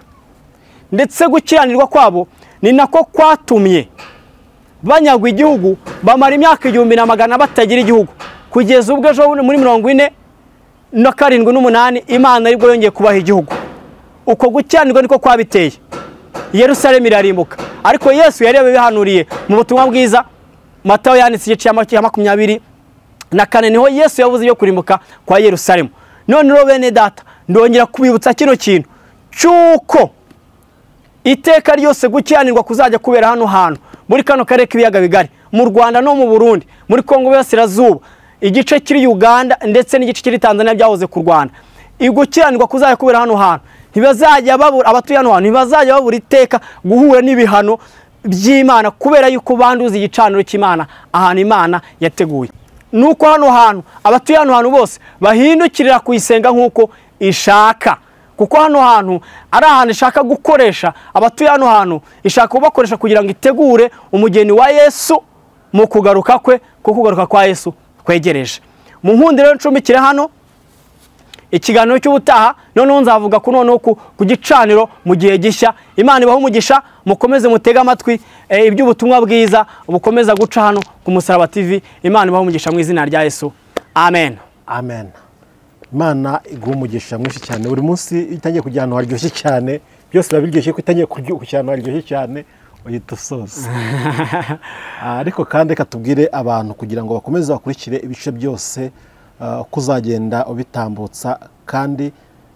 Ndetse gukiranirwa kwabo ni nako kwatumye banyagwa igihugu, bamara imyaka 1400 batagira igihugu, kugeza ubwo ejo muri 47 8 Imana aribwo yongeye kubaha igihugu. Uko gukiranirwa niko kwabiteye. Yerusalemu irarimbuka. Ariko Yesu yari yabihanuriye mu butumwa bwiza Matayo yanditse igice cya 24 niho Yesu yavuze yo kurimbuka kwa Yerusalemu. None rero bene data, ndongera kubibutsa kino kintu cyuko iteka ryose gukiranirwa kuzajya kubera hano hantu muri kano karere k'ibiyaga bigari, mu Rwanda no mu Burundi, muri Kongo y'Iburasirazuba, igice kiri Uganda ndetse n'igice kiri Tanzania byahoze ku Rwanda. Igukiranirwa kuzajya kubera hano hantu, ntibazajya babura abatuye hano hantu, ntibazajya babura iteka guhura n'ibihano by'Imana kubera yuko banduza igicaniro cy'Imana ahantu Imana yateguye. Nuko hano hantu abatuye hano hantu bose bahindukirira kuyisenga nkuko ishaka, kuko hano hantu ari ahantu ishaka gukoresha abatuye hano hantu, ishaka kubakoresha kugira ngo itegure umugeni wa Yesu mu kugaruka kwe, kuko kugaruka kwa Yesu kwegereje. Mu nkundiro ncumbikire hano ikiganiro cy'ubutaha, noneho nzavuga ku noneho ku gicaniro mu gihe gishya. Imana ibahe umugisha, mukomeze mutege amatwi iby'ubutumwa bwiza bukomeza guca hano ku Musaraba TV. Imana ibahe umugisha mu izina rya Yesu. Amen. Amen. Imana iguhe umugisha mwinshi cyane. Buri munsi itangiye kujya ahantu haryoshye cyane, byose biba biryoshye ko itangiye kujya ahantu haryoshye cyane uhita usoza. Ariko kandi reka tubwire abantu kugira ngo bakomeze bakurikire ibice byose kuzagenda ubitambutsa, kandi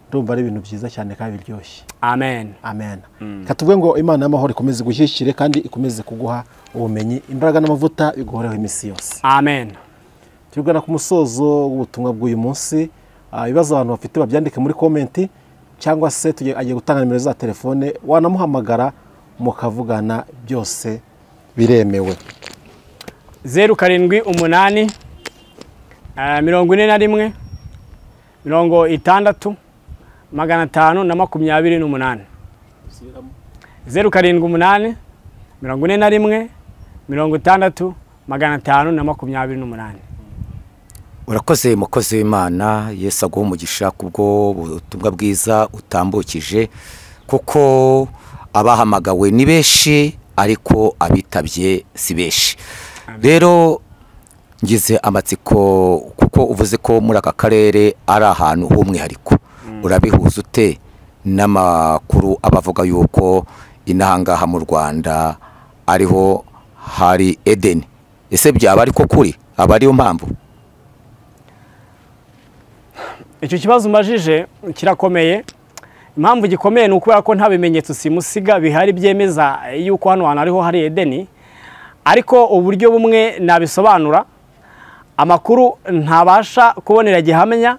ndumva ari ibintu byiza cyane kandi biryoshye. Amen. Amen. Katuvuge ngo Imana y'amahoro ikomeze gushyikire kandi ikomeze kuguha ubumenyi, imbaraga n'amavuta biguhoreho iminsi yose. Amen. Tugana ku musozo w'ubutumwa bw'uyu munsi. Ibibazo abantu bafite babyandike muri comment, cyangwa se agiye gutanga nimero za telefone, wanamuhamagara mukavugana, byose biremewe. 078 41 60 528. 078 41 60 528. Urakoze mukozi w'Imana, Yesu aguhe umugisha kubwo butumwa bwiza utambukije, kuko abahamagawe ni benshi ariko abitabye si benshi. Rero ngize amatsiko kuko uvuze ko muri aka karere ari ahantu h'umwihariko. Urabihuza ute n'amakuru abavuga yuko inahangaha mu Rwanda ariho hari Edeni? Ese byaba ariko kuri aba ariyo mpamvu? Icyo kibazo umbajije kirakomeye. Impamvu gikomeye ni ukubera ko nta bimenyetso simusiga bihari byemeza yuko hano hantu ariho hari Edeni. Ariko uburyo bumwe nabisobanura, amakuru ntabasha kubonera gihamya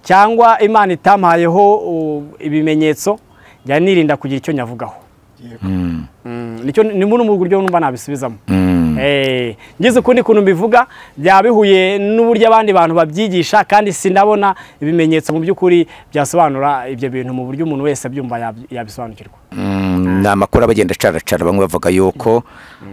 cyangwa Imana itampayeho ibimenyetso, njya nirinda kugira icyo nyavugaho. Nicyo ni muri mu buryo numva nabisubizamo. Ngize ukundi kuntu mbivuga byabihuye n'uburyo abandi bantu babyigisha, kandi sinabona ibimenyetso mu by'ukuri byasobanura ibyo bintu mu buryo umuntu wese abyumva yabisobanukirwa. Ni amakuru abagenda caracara, bamwe bavuga yuko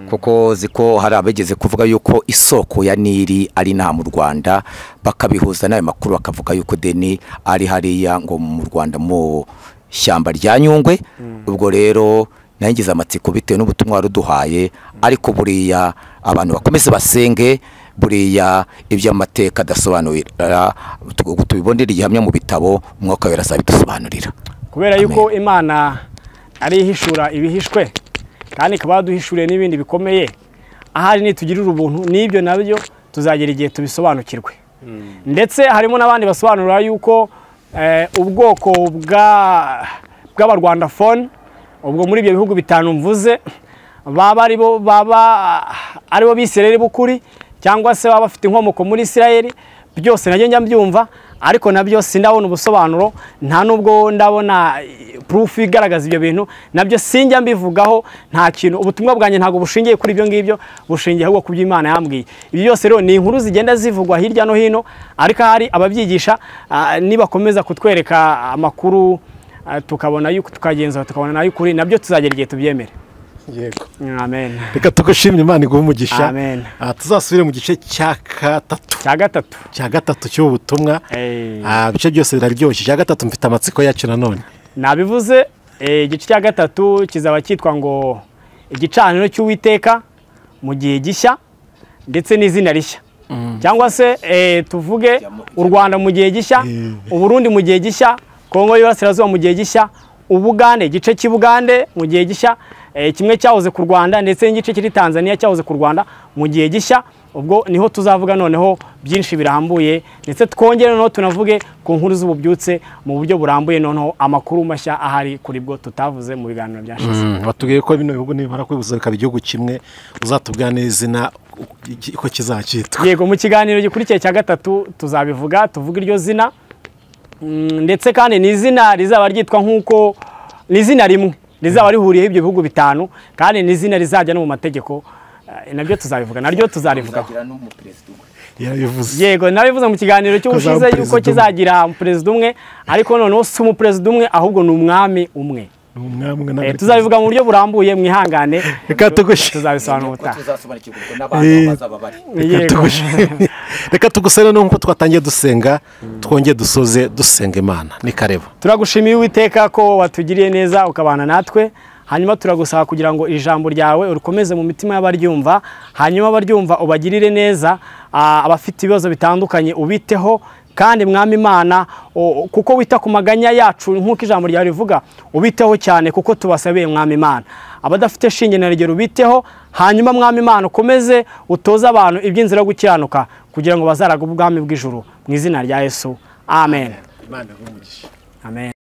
kuko ziko hari abageze kuvuga yuko isoko ya Nili ari nta mu Rwanda, bakabihuza n'ayo makuru bakavuga yuko Deni ari hariya ngo mu Rwanda mu shyamba rya Nyungwe. Ubwo rero nangize amatsiko bitewe n'ubutumwa waruduhaye, ariko buriya abantu bakomeze basenge, buriya iby'amateka adasobanurira tubibonera igihamya mu bitabo, umwuka wera azabidusobanurira. Kubera yuko Imana ari ihishura ibihishwe kandi ikaba yaduhishuriye n'ibindi bikomeye, ahari nitugirira ubuntu n'ibyo nabyo tuzagera igihe tubisobanukirwe. Ndetse harimo n'abandi basobanura yuko ubwoko bw'Abarwanda phone ubwo muri ibyo bihugu bitanu mvuze baba aribo baba aribo Bisirayeli bukuri, cyangwa se baba bafite inkomoko muri Isirayeli, byose najye njya mbyumva. Ariko nabyo sindabona ubusobanuro, nta nubwo ndabona proof igaragaza ibyo bintu, nabyo sinjya mbivugaho. Nta kintu, ubutumwa bwanjye ntabwo bushingiye kuri ibyo ngibyo, bushingiye ahubwo ku byo Imana yambwiye. Ibyo byose rero ni inkuru zigenda zivugwa hirya no hino, ariko hari ababyigisha nibakomeza kutwereka amakuru tukabona yuko tukagenzura tukabona nayo ukuri, nabyo tuzagera igihe tubyemere. Yego. Amen. Reka tugushimire, Imana iguhe umugisha. Amen. Tuzasubire mu gice cya gatatu. Cya gatatu. Cya gatatu cy'ubu butumwa. Ibice byose biraryoshye. Cya gatatu mfite amatsiko yacyo nanone. Nabivuze, igice cya gatatu kizaba cyitwa ngo igicaniro cy'Uwiteka mu gihe gishya ndetse n'izina rishya. Cyangwa se tuvuge u Rwanda mu gihe gishya, u Burundi mu gihe gishya, Kongo y'Iburasirazuba mu gihe gishya, Ubugande, igice cy'Ubugande mu gihe gishya, kimwe cyahoze ku Rwanda ndetse n'igice kiri Tanzania cyahoze ku Rwanda mu gihe gishya. Ubwo niho tuzavuga noneho byinshi birambuye, ndetse twongere noneho tunavuge ku nkuru z'ububyutse mu buryo burambuye, noneho amakuru mashya ahari kuri bwo tutavuze mu biganiro byashize. Batubwiye ko bino bihugu nibara kwibuza bikaba igihugu kimwe, uzatubwira n'izina uko kizacyitwa. Yego, mu kiganiro gikurikiye cya gatatu tuzabivuga, tuvuga iryo zina, ndetse kandi ni izina rizaba ryitwa nk'uko ni izina rimwe rizaba rihuriyeho ibyo bihugu bitanu, kandi ni izina rizajya no mu mategeko, nabyo tuzabivuga, naryo tuzarivugaho. Yego, nabivuze mu kiganiro cy'ubushize yuko kizagira umuperezida umwe, ariko noneho si umuperezida umwe ahubwo ni umwami umwe. Tuzabivuga mu buryo burambuye, mwihangane, tuzabisobanura ubutaha. Reka tugusere nkuko twatangiye dusenga, twongeye dusoze dusenga Imana. Ni karibu. Turagushimiye Uwiteka ko watugiriye neza ukabana natwe, hanyuma turagusaba kugira ngo ijambo ryawe urikomeze mu mitima y'abaryumva, hanyuma abaryumva ubagirire neza, abafite ibibazo bitandukanye ubiteho, kandi Mwami Imana kuko wita ku maganya yacu nk'uko ijambo ryawe rivuga, ubiteho cyane kuko tubasabiye Mwami Imana. Abadafite shinge na rugero ubiteho, hanyuma Mwami Imana ukomeze utoze abantu iby'inzira yo gukiranuka kugira ngo bazarage ubwami bw'ijuru, mu izina rya Yesu. Amen. Imana iguhe umugisha. Amen.